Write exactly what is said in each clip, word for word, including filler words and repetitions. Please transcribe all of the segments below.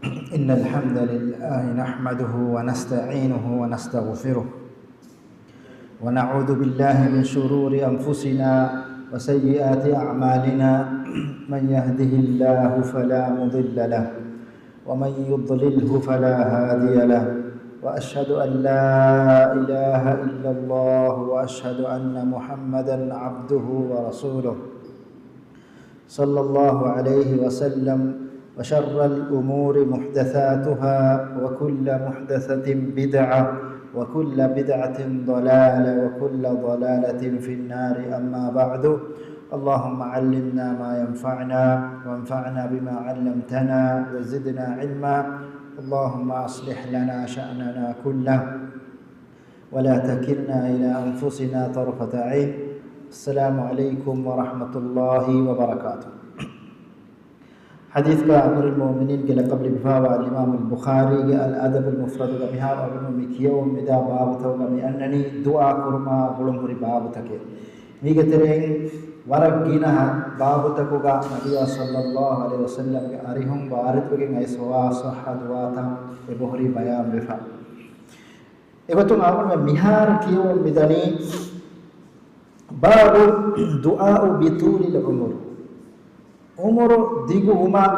إن الحمد لله نحمده ونستعينه ونستغفره، ونعوذ بالله من شرور أنفسنا وسيئات أعمالنا. من يهده الله فلا مضل له، ومن يضلله فلا هادي له، وأشهد أن لا إله إلا الله، وأشهد أن محمدا عبده ورسوله، صلى الله عليه وسلم. وشر الأمور محدثاتها، وكل محدثة بدعة، وكل بدعة ضلالة، وكل ضلالة في النار. أما بعد، اللهم علمنا ما ينفعنا، وانفعنا بما علمتنا، وزدنا علما. اللهم أصلح لنا شأننا كله، ولا تكلنا إلى أنفسنا طرفة عين. السلام عليكم ورحمة الله وبركاته. ޙަދީޘްގަ އަމީރުލް މުއުމިނީންގެ ލަޤަބު ލިބިފައިވާ އަލްއިމާމުލް ބުޚާރީގެ އަލް އަދަބުލް މުފްރަދުގަ މިހާރު އަޅުގަނޑު މި ކިޔަވަމުން މިދާ ބާބުތަކުގަ މި އަންނަނީ ދުޢާ ކުރުމާ ގުޅުންހުރި ބާބުތަކެއް. މީގެ ތެރެއިން ވަރަށް ގިނަ ބާބުތަކުގަ ނަބިއްޔާ ޞައްލައްލާހު ޢަލައިހި ވަސައްލަމްގެ އަރިހުން ވާރިދުވެގެން އައިސްފަވާ ޞައްޙަ ދުޢާތައް އެބަހުރި ބަޔާންވެފަ. އެގޮތުން އަޅުގަނޑުމެން މިހާރު ކިޔަވަމުން މިދަނީ، باب الدعاء بطول العمر. ޢުމުރު ދިގުވުމަށް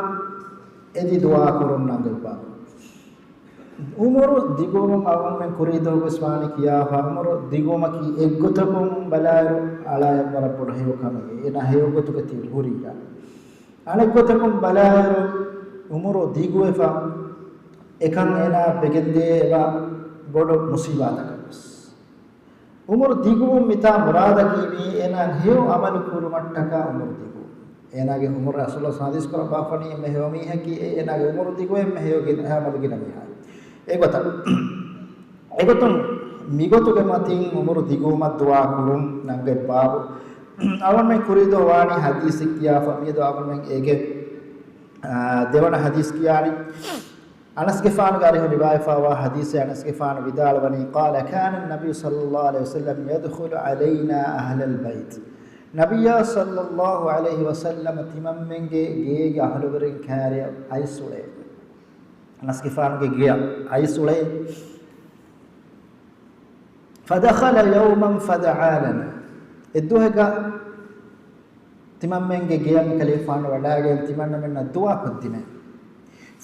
އެދި ދުޢާ ކުރުން އަންގައްވާ. ޢުމުރު ދިގުވުން އަޅުގަނޑުމެން ކުރީ ދުވަހުވެސް ވާނީ ކިޔާފަ، ޢުމުރު ދިގުވުމަކީ އެއްގޮތަކުން ބަލާއިރު އަޅާއަށް ވަރަށް ބޮޑު ހެޔޮ ކަމެއް. އޭނާ ހެޔޮ ގޮތުގަ ތި ހުރީގަ. އަނެއްގޮތަކުން ބަލާއިރު ޢުމުރު ދިގުވެފަ، އެކަން އޭނާ ވެގެންދޭ އެބަ ބޮޑު މުޞީބާތަކަށް ވެސް. ޢުމުރު ދިގުވުން މިތާ މުރާދަކީ މީ އޭނާ ހެޔޮ ޢަމަލު ކުރުމަށްޓަކާ ޢުމުރު ދިގު. އޭނާގެ ޢުމުރު ރަސޫލާ ޙަދީޘް ކުރައްވާފަނީ އެންމެ ހެޔޮ މީހަކީ އޭނާގެ ޢުމުރު ދިގު އެންމެ ހެޔޮ ގިނަ، ޢަމަލު ގިނަ މީހާ. އެގޮތަށް، އެގޮތުން މިގޮތުގެ މަތިން ޢުމުރު ދިގުވުމަށް ދުޢާ ކުރުން ނަންގަތް ބާބު. އަޅުގަނޑުމެން ކުރީދޯ ވާނީ ޙަދީޘެއް ކިޔާފަ މިއަދު އަޅުގަނޑުމެން އޭގެ، އާ، ދެވަނަ ޙަދީޘް ކިޔާނީ. އަނަސްގެފާނުގެ އަރިހުން ރިވާޔަތްވާ ޙަދީޘެއް، އަނަސްގެފާނު ވިދާޅުވަނީ، قال كان النبي صلى الله عليه وسلم يدخل علينا أهل البيت. ނަބިއްޔާ ޞައްލައްލާހު ޢަލައިހި ވަސައްލަމަ ތިމަންމެންގެ ގޭގެ އަހުލުވެރިން ކާރިއަށް އައިސްއުޅޭ. އަނަސްގެފާނުގެ ގެއަށް އައިސްއުޅޭ. فدخل يوما فدعا لنا. އެއްދުވަހެއްގަ ތިމަންމެންގެ ގެއަށް އެކަލޭފާނު ވަޑައިގެން ތިމަންނަމެންނަށް ދުޢާ ކޮށްދިނޭ.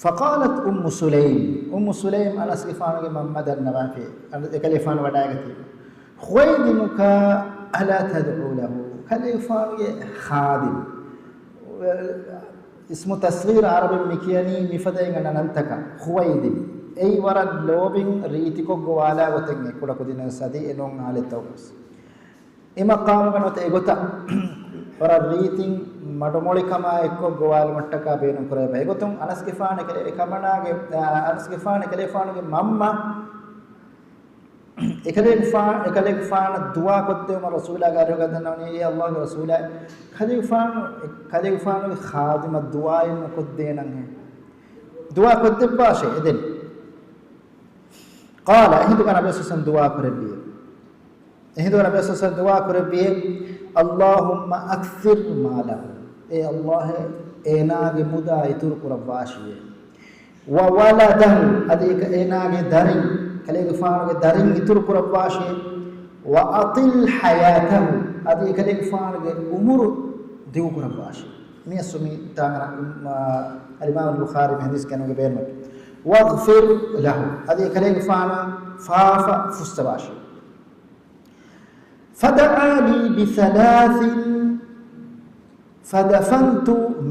فقالت أم سليم، އުއްމު ސުލައިމް، އަނަސްގެފާނުގެ މަންމަ ދަންނަވާފި، އަނަ-، އެކަލޭފާނު ވަޑައިގަތީ، ޚުވައިދިމުކަ ألا تدعو له، ކަލޭފާނުގެ ޚާދިމް، އިސްމު ތަޞްޣީރު ޢަރަބިން މި ކިޔަނީ މިފަދައިން އަންނަ ނަންތަކަށް، ޚުވައިދިމް. އެއީ ވަރަށް ލޯބިން ރީތިކޮށް ގޮވާލާ ގޮތެއް، އެ ކުޑަކުދިންނަށް ސަދި އެނޫން އާލެއްތަކުން ވެސް. އެ މަޤާމުގަ ނުވަތަ އެގޮތަށް ވަރަށް ރީތިން މަޑުމޮޅިކަމާ އެއްކޮށް ގޮވާލުމަށްޓަކާ ބޭނުން ކުރެވޭ. އެގޮތުން އަނަސްގެފާނު އެކަ-، އެކަމަނާގެ، އަނަސްގެފާނު އެކަލޭފާނުގެ މަންމަ އެކަލޭގެފާ-، އެކަލޭގެފާނަށް ދުޢާ ކޮށްދެވުމަށް ރަސޫލާގެ އަރިހުގަ ދަންނަވަނީ، އޭ ﷲ ގެ ރަސޫލާ، ކަލޭގެފާނު، ކަލޭގެފާނުގެ ޚާދިމަށް ދުޢާއެއް ނުކޮށްދޭނަންހޭ. ދުޢާ ކޮށްދެއްވާށޭ އެދެން. قال، އެހިނދުގަ ނަބީ ސައްސަން ދުޢާ ކުރެއްވި. އެހިނދުގަ ނަބީ ސައްސަން ދުޢާ ކުރެއްވި، اللهم أكثر ماله، އޭ ﷲ، އޭނާގެ މުދާ އިތުރު ކުރައްވާށިއޭ. وولده، އަދި އެކަ-، އޭނާގެ ދަރިން، ކަލޭގެފާނުގެ ދަރިން އިތުރު ކުރައްވާށި. وأطل حياته، އަދި އެކަލޭގެފާނުގެ އުމުރު ދިގު ކުރައްވާށި. މިއަސް މި ތާނގަ، އަލްއިމާމު ބުޚާރީ މި ޙަދީޘް ކިޔަނުގެ ބޭނުމެއް. واغفر له، އަދި އެކަލޭގެފާނަށް ފާފަ ފުއްސަވާށި. فدعا لي بثلاث فدفنت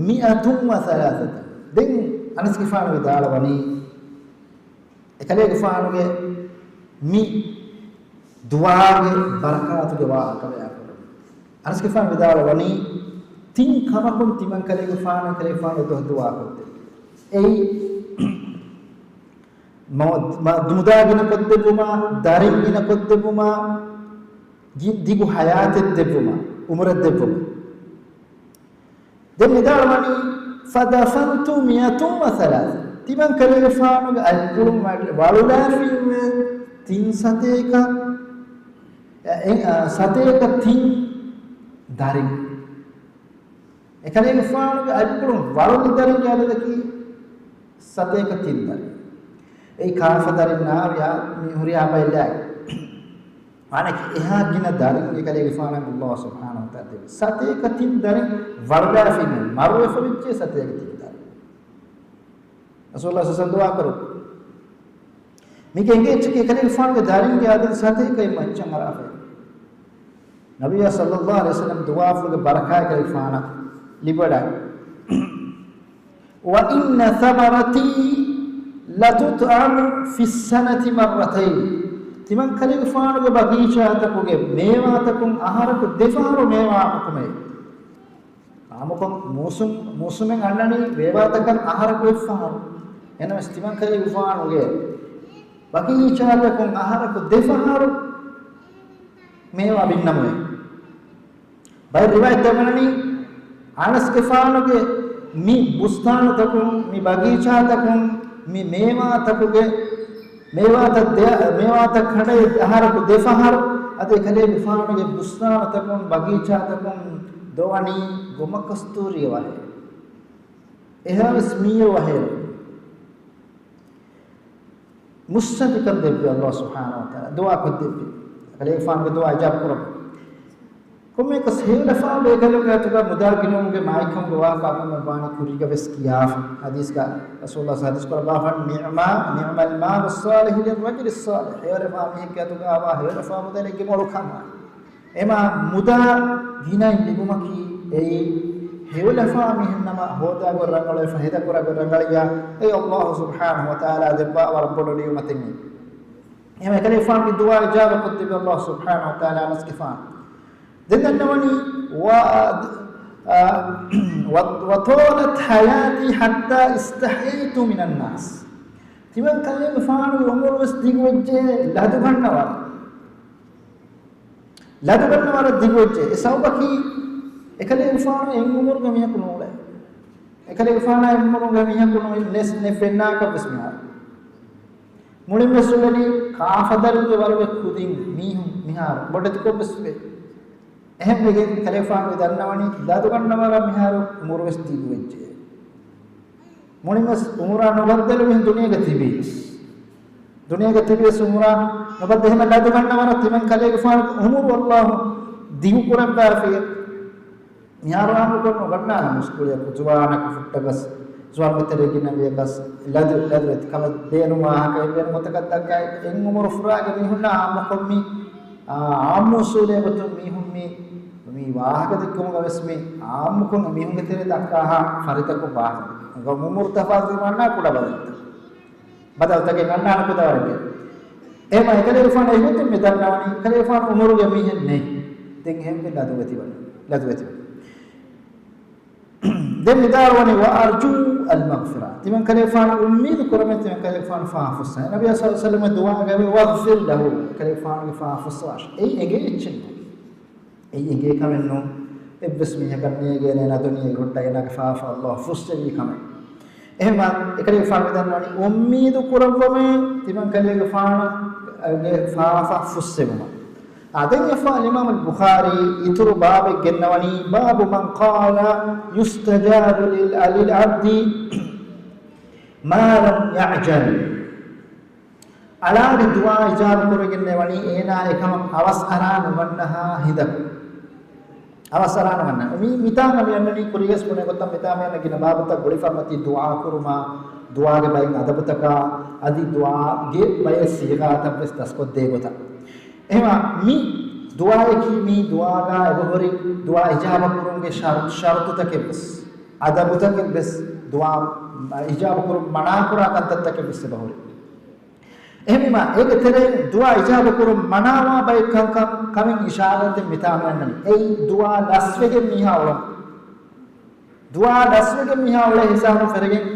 مائة وثلاثة. ދެން އަނަސްގެފާނު ވިދާޅުވަނީ، އެކަލޭގެފާނުގެ މި ދުޢާގެ ބަރަކާތުގެ ވާހަކަ ބަޔާންކުރަން. އަނަސްގެފާނު ވިދާޅުވަނީ، ތިން ކަމަކުން ތިމަން ކަލޭގެފާނު، ކަލޭގެފާނު ދު-، ދުޢާ ކޮށްދެއްވި. އެއީ، މަ-، މަ-، މުދާ ގިނަ ކޮށްދެއްވުމާ، ދަރިން ގިނަ ކޮށްދެއްވުމާ، ދި-، ދިގު ޙަޔާތެއް ދެއްވުމަށް، ޢުމުރެއް ދެއްވުމަށް. ދެން ވިދާޅުވަނީ، فدفنت مائة وثلاثة. ތިމަން ކަލޭގެފާނުގެ އަތްޕުޅުން ވަ-، ވަޅުލާފިއެވެ. ތިން ސަތޭކަ، އެ، އެ، އަ، ސަތޭކަ ތިން ދަރިން. އެކަލޭގެފާނުގެ އަތްޕުޅުން ވަޅުލި ދަރިންގެ އަދަދަކީ ސަތޭކަ ތިން ދަރި. އެއީ ކާފަ ދަރިންނާ ވިޔާ މި ހުރިހާ ބައެއް ލާ. ވާނެ އެހާ ގިނަ ދަރިން އެކަލޭގެފާނަށް ﷲ ސުބްޙާނަހޫ ވަތަޢާލާ ދެއްވި. ސަތޭކަ ތިން ދަރިން ވަޅުލާފިން މަރުވެފަ ވެއްޖެ ސަތޭކަ ތިން ދަރިން. ރަސޫލުﷲ ޞައްލަﷲު ޢަލައިހި ވަސައްލަމަ ދުޢާ ކުރު. މީގެ އެނގޭ އެއްޗަކީ އެކަލޭގެފާނުގެ ދަރިންގެ އަދަދު ސަތޭކައިން މައްޗަށް އަރާފައި. ނަބިއްޔާ ޞައްލަﷲު ޢަލައިހި ވަސައްލަމަ ދުޢާފުޅުގެ ބަރަކާތް އެކަލޭގެފާނަށް ލިބިވަޑައި. وَإِنَّ ثَمَرَتِي لَتُطْعَمُ فِي السَّنَةِ مَرَّتَيْنِ. ތިމަން ކަލޭގެފާނުގެ ބަގީޗާތަކުގެ މޭވާތަކުން އަހަރަކު ދެފަހަރު މޭވާ އަމުކުމެވެ. އާއްމުކޮށް މޫސުން، މޫސުމެއް އަންނަނީ މޭވާތަކަށް އަހަރަކު އެއްފަހަރު. އެހެނަސް ތިމަން ކަލޭގެފާނުގެ ބަގީޗާތަކުން އަހަރަކު ދެފަހަރު މޭވާ ބިންނަމުވެ. ބައެއް ރިވާޔަތްތައް ވަނީ، އަނަސްގެފާނުގެ މި ބުސްތާނުތަކުން، މި ބަގީޗާތަކުން، މި މޭވާތަކުގެ، މޭވާތައް ދެ-، މޭވާތައް ކަނޑައި އަހަރަކު ދެފަހަރު، އަދި އެކަލޭގެފާނުގެ ބުސްތާނުތަކުން، ބަގީޗާތަކުން ދޮވަނީ ގޮމަކަސްތޫރީ ވަހެއް. އެހާވެސް މީޔެ ވަހެއް. މުއްސަނދިކަން ދެއްވި ﷲ ސުބްޙާނަހޫ ވަތަޢާލާ ދުޢާކޮށްދެއްވި. ކަލޭގެފާނުގެ ދުޢާ އިޖާބަ ކުރައްވަ. ކޮންމެއަކަސް ހެޔޮލަފާ ބޭކަލުންގެ އަތުގަ މުދާ ގިނަވުމުގެ މާތްކަމުގެ ވާހަކަ އަޅުގަނޑުމެން ވާނީ ކުރީގަ ވެސް ކިޔާފަ. ޙަދީޘްގަ ރަސޫލުﷲ ޙަދީޘް ކުރައްވާފަ، ނިޢުމާ، نعم المال الصالح للرجل الصالح. ހެޔޮލަފާ މީހެއްގެ އަތުގަ އާވާ ހެޔޮލަފާ މުދަލެއްގެ މޮޅު ކަމާ. އެމާ މުދާ ގިނައިން ލިބުމަކީ އެއީ ހެޔޮލަފާ މީހެއް ނަމަ ހޯދާގޮތް ރަނގަޅުވެފަ ހެދަކުރާގޮތް ރަނގަޅިއްޔާ، އެ ﷲ ސުބްޙާނަހޫ ވަތަޢާލާ ދެއްވާ ވަރަށް ބޮޑު ނިޢުމަތެއް. އެމަ އެކަލޭގެފާނުގެ ދުޢާ އިޖާބަކޮށްދެއްވި ﷲ ސުބްޙާނަހޫ ވަތަޢާލާ އަނަސްގެފާނު. ދެން ދަންނަވަނީ، ވަ-، އާ، ވަ-، وطالت حياتي حتى استحييت من الناس. ތިމަން ކަލޭގެފާނުގެ އުމުރު ވެސް ދިގުވެއްޖެ ލަދުގަންނަވަރަށް. ލަދުގަންނަވަރަށް ދިގުވެއްޖެ. އެ ސަބަބަކީ އެކަލޭގެފާނު އެއް އުމުރުގެ މީހަކު ނޫޅޭ. އެކަލޭގެފާނާ އެއް އުމުރުގެ މީހަކު ނޫން ނެސް ނެއް ފެންނާކަށް ވެސް މިހާރު. މުޅިން ވެސް އުޅެނީ ކާފަދަރުގެ ވަރުގެ ކުދިން މީހުން މިހާރު ބޮޑެތިކޮށް ވެސް ވޭ. އެހެންވެގެން ކަލޭގެފާނު ދަންނަވަނީ ލަދުގަންނަވަރަށް މިހާރު އުމުރު ވެސް ދިގުވެއްޖެ. މުޅިންވެސް އުމުރާ ނުބައްދަލު މީހުން ދުނިޔޭގަ ތިބީ. ދުނިޔޭގަ ތިބިޔަސް އުމުރާ ނުބައްދަލު ހަމަ ލަދުގަންނަވަރަށް ތިމަން ކަލޭގެފާނު އުމުރު ﷲ ދިގު ކުރައްވާފި. މިހާރު އާއްމުކޮށް ނުގަންނާނެ މުސްކުޅިއަކު ޒުވާނަކު ފުއްޓަކަސް، ޒުވާން މެތެރޭ ގިނަ ވިޔަކަސް، ލަދު، ލަދު އެތި ކަމެއް ބޭނުން ވާހަކަ އެއްވެން ގޮތަކަށް ދައްކާ އެއް އުމުރު ފުރާގެ މީހުންނާ އާއްމުކޮށް މި، އާ، އާއްމު އުސޫލޭ ގޮތުން މީހުން މި މި ވާހަކަ ދެއްކުމުގަ ވެސް މި އާއްމުކޮށް މީހުންގެ ތެރޭ ދައްކާހާ ފަރިތަކުން ވާހަކަ ދެއްކުން. އުމުރު ތަފާތު ވަންނާ ކުޑަ ބަދަލުތައް. ބަދަލުތަކެއް އަންނާނެ ކުދަވަރެއްގެ. އެހެމަ އެކަލޭގެފާނު އެގޮތުން މި ދަންނަވަނީ، އެކަލޭގެފާނު އުމުރުގެ މީހެއް ނެތް. ދެން އެހެންވެ ލަދުވެތިވަނީ. ލަދުވެތިވަނީ. ދެން ވިދާޅުވަނީ، وأرجو المغفرة. ތިމަން ކަލޭގެފާނު އުއްމީދު ކުރަމޭ ތިމަން ކަލޭގެފާނު ފާފަ ފުއްސަން. ނަބިއްޔާ ޞައްލަﷲު ޢަލައިހި ވަސައްލަމަ ދުޢާގައި، واغفر له، ކަލޭގެފާނުގެ ފާފަ ފުއްސަވާށި. އެއީ އެނގޭ އެއްޗެއް ނޫން. އެއީ އެނގޭ ކަމެއް ނޫން. އެއްވެސް މީހަކަށް ނޭގޭނެ އޭނާ ދުނިޔޭގެ ހުއްޓަ އޭނާގެ ފާފަ ﷲ ފުއްސެވީ ކަމެއް. އެހެންވާ އެކަލޭގެފާނު މި ދަންނަވަނީ އުއްމީދު ކުރައްވަމޭ ތިމަން ކަލޭގެފާނުގެ ފާފަ ފުއްސެވުމަށް. އާ، ދެން އެފާ އިމާމުލް ބުޚާރީ އިތުރު ބާބެއް ގެންނަވަނީ، باب من قال يستجاب لل-، للعبد ما لم يعجل. އަޅާގެ ދުޢާ އިޖާބަ ކުރެގެން ވަނީ އޭނާ އެކަމަށް އަވަސް އަރާ ނުގަންނަހާ ހިނދަކު. އަވަސް އަރާ ނުގަންނަ. މި، މިތާނގަ މި އަންނަނީ ކުރީގަސް ބުނެ ގޮތަށް މިތާ މި އަންނަ ގިނަ ބާބުތައް ގުޅިފަ މަތީ ދުޢާ ކުރުމާ، ދުޢާގެ ބައެއް އަދަބުތަކާ، އަދި ދުޢާގެ ބައެއް ސީޣާތައް ވެސް ދަސްކޮށްދޭ ގޮތަށް. އެހެންވާ މި ދުޢާއަކީ މީ ދުޢާގަ އެބަހުރި ދުޢާ އިޖާބަ ކުރުމުގެ ޝަރު-، ޝަރުތުތަކެއް ވެސް، އަދަބުތަކެއް ވެސް، ދުޢާ އިޖާބަ ކުރުން މަނާކުރާ ކަންތައްތަކެއް ވެސް އެބަހުރި. އެހެންވީމާ، އޭގެ ތެރެއިން ދުޢާ އިޖާބަ ކުރުން މަނާވާ ބައެއް ކަންކަން ކަމެއް އިޝާރާތެއް މިތާ މި އަންނަނީ. އެއީ ދުޢާ ލަސްވެގެން މީހާ އުޅުން. ދުޢާ ލަސްވެގެން މީހާ އުޅޭ ހިސާބުން ފެރިގެން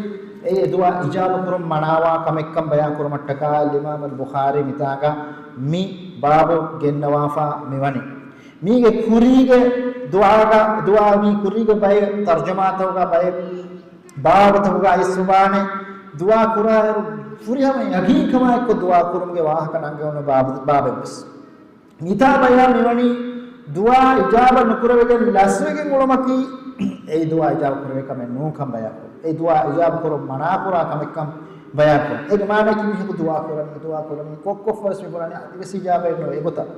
އެ، އެ ދުޢާ އިޖާބަ ކުރުން މަނާވާ ކަމެއްކަން ބަޔާން ކުރުމަށްޓަކާ އިމާމުލް ބުޚާރީ މިތާގަ މި ބާބު ގެންނަވާފަ މިވަނީ. މީގެ ކުރީގެ ދުޢާގަ، ދުޢާ މީ ކުރީގެ ބައެއް ތަރްޖަމާތަކުގަ ބައެއް ބާބުތަކުގަ އައިސްފަވާނެ ދުޢާ ކުރާއިރު ފުރިހަމަ ޔަގީންކަމާއެއްކޮށް ދުޢާ ކުރުމުގެ ވާހަކަ ނަންގަވަން ބާބު، ބާބެއްވެސް. މިތާ ބަޔާ މިވަނީ ދުޢާ އިޖާބަ ނުކުރެވިގެން ލަސްވެގެން އުޅުމަކީ އެއީ ދުޢާ އިޖާބަ ކުރެވޭ ކަމެއް ނޫންކަން ބަޔާކުރުން. އެ ދުޢާ އިޖާބަ ކުރުން މަނާކުރާ ކަމެއްކަން ބަޔާންކުރަން. އޭގެ މާނައަކީ މީހަކު ދުޢާ ކުރަނީ، ދުޢާ ކުރަނީ، ކޮށްކޮށްފަވެސް މި ކުރަނީ އަދިވެސް އިޖާބައެއް ނުވޭ. އެގޮތަށް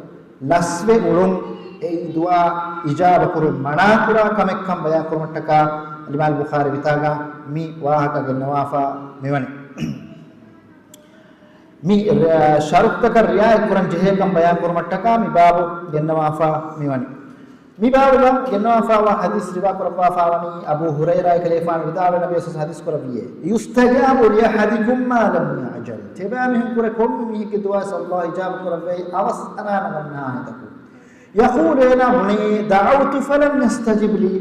ލަސްވެ އުޅުން، އެއީ ދުޢާ އިޖާބަ ކުރުން މަނާކުރާ ކަމެއްކަން ބަޔާން ކުރުމަށްޓަކާ އިމާމް ބުޚާރީ ކިތާބުގަ މި ވާހަކަ ގެންނަވާފަ މިވަނީ. މި ޝަރުޠުތަކަށް ރިޢާޔަތް ކުރަން ޖެހޭކަން ބަޔާން ކުރުމަށްޓަކާ މި ބާބު ގެންނަވާފަ މިވަނީ. މި ބާބުގަ ގެންނަވާފައިވާ ޙަދީޘް ރިވާ ކުރައްވާފައިވަނީ އަބޫ ހުރައިރާ ކަލޭފާނު ވިދާޅުވި ނަބީ ޞައްލަﷲު ޢަލައިހި ވަސައްލަމަ ޙަދީޘް ކުރެއްވިއޭ، يستجاب لأحدكم ما لم يعجل. ތިބާމީހުން ކުރެ ކޮންމެ މީހެއްގެ ދުޢާ ﷲ އިޖާބަ ކުރައްވައި އަވަސް އަރާނަމަންނާ ހިނދަކު. يقول، އޭނާ ބުނޭ، دعوت فلم يستجب لي.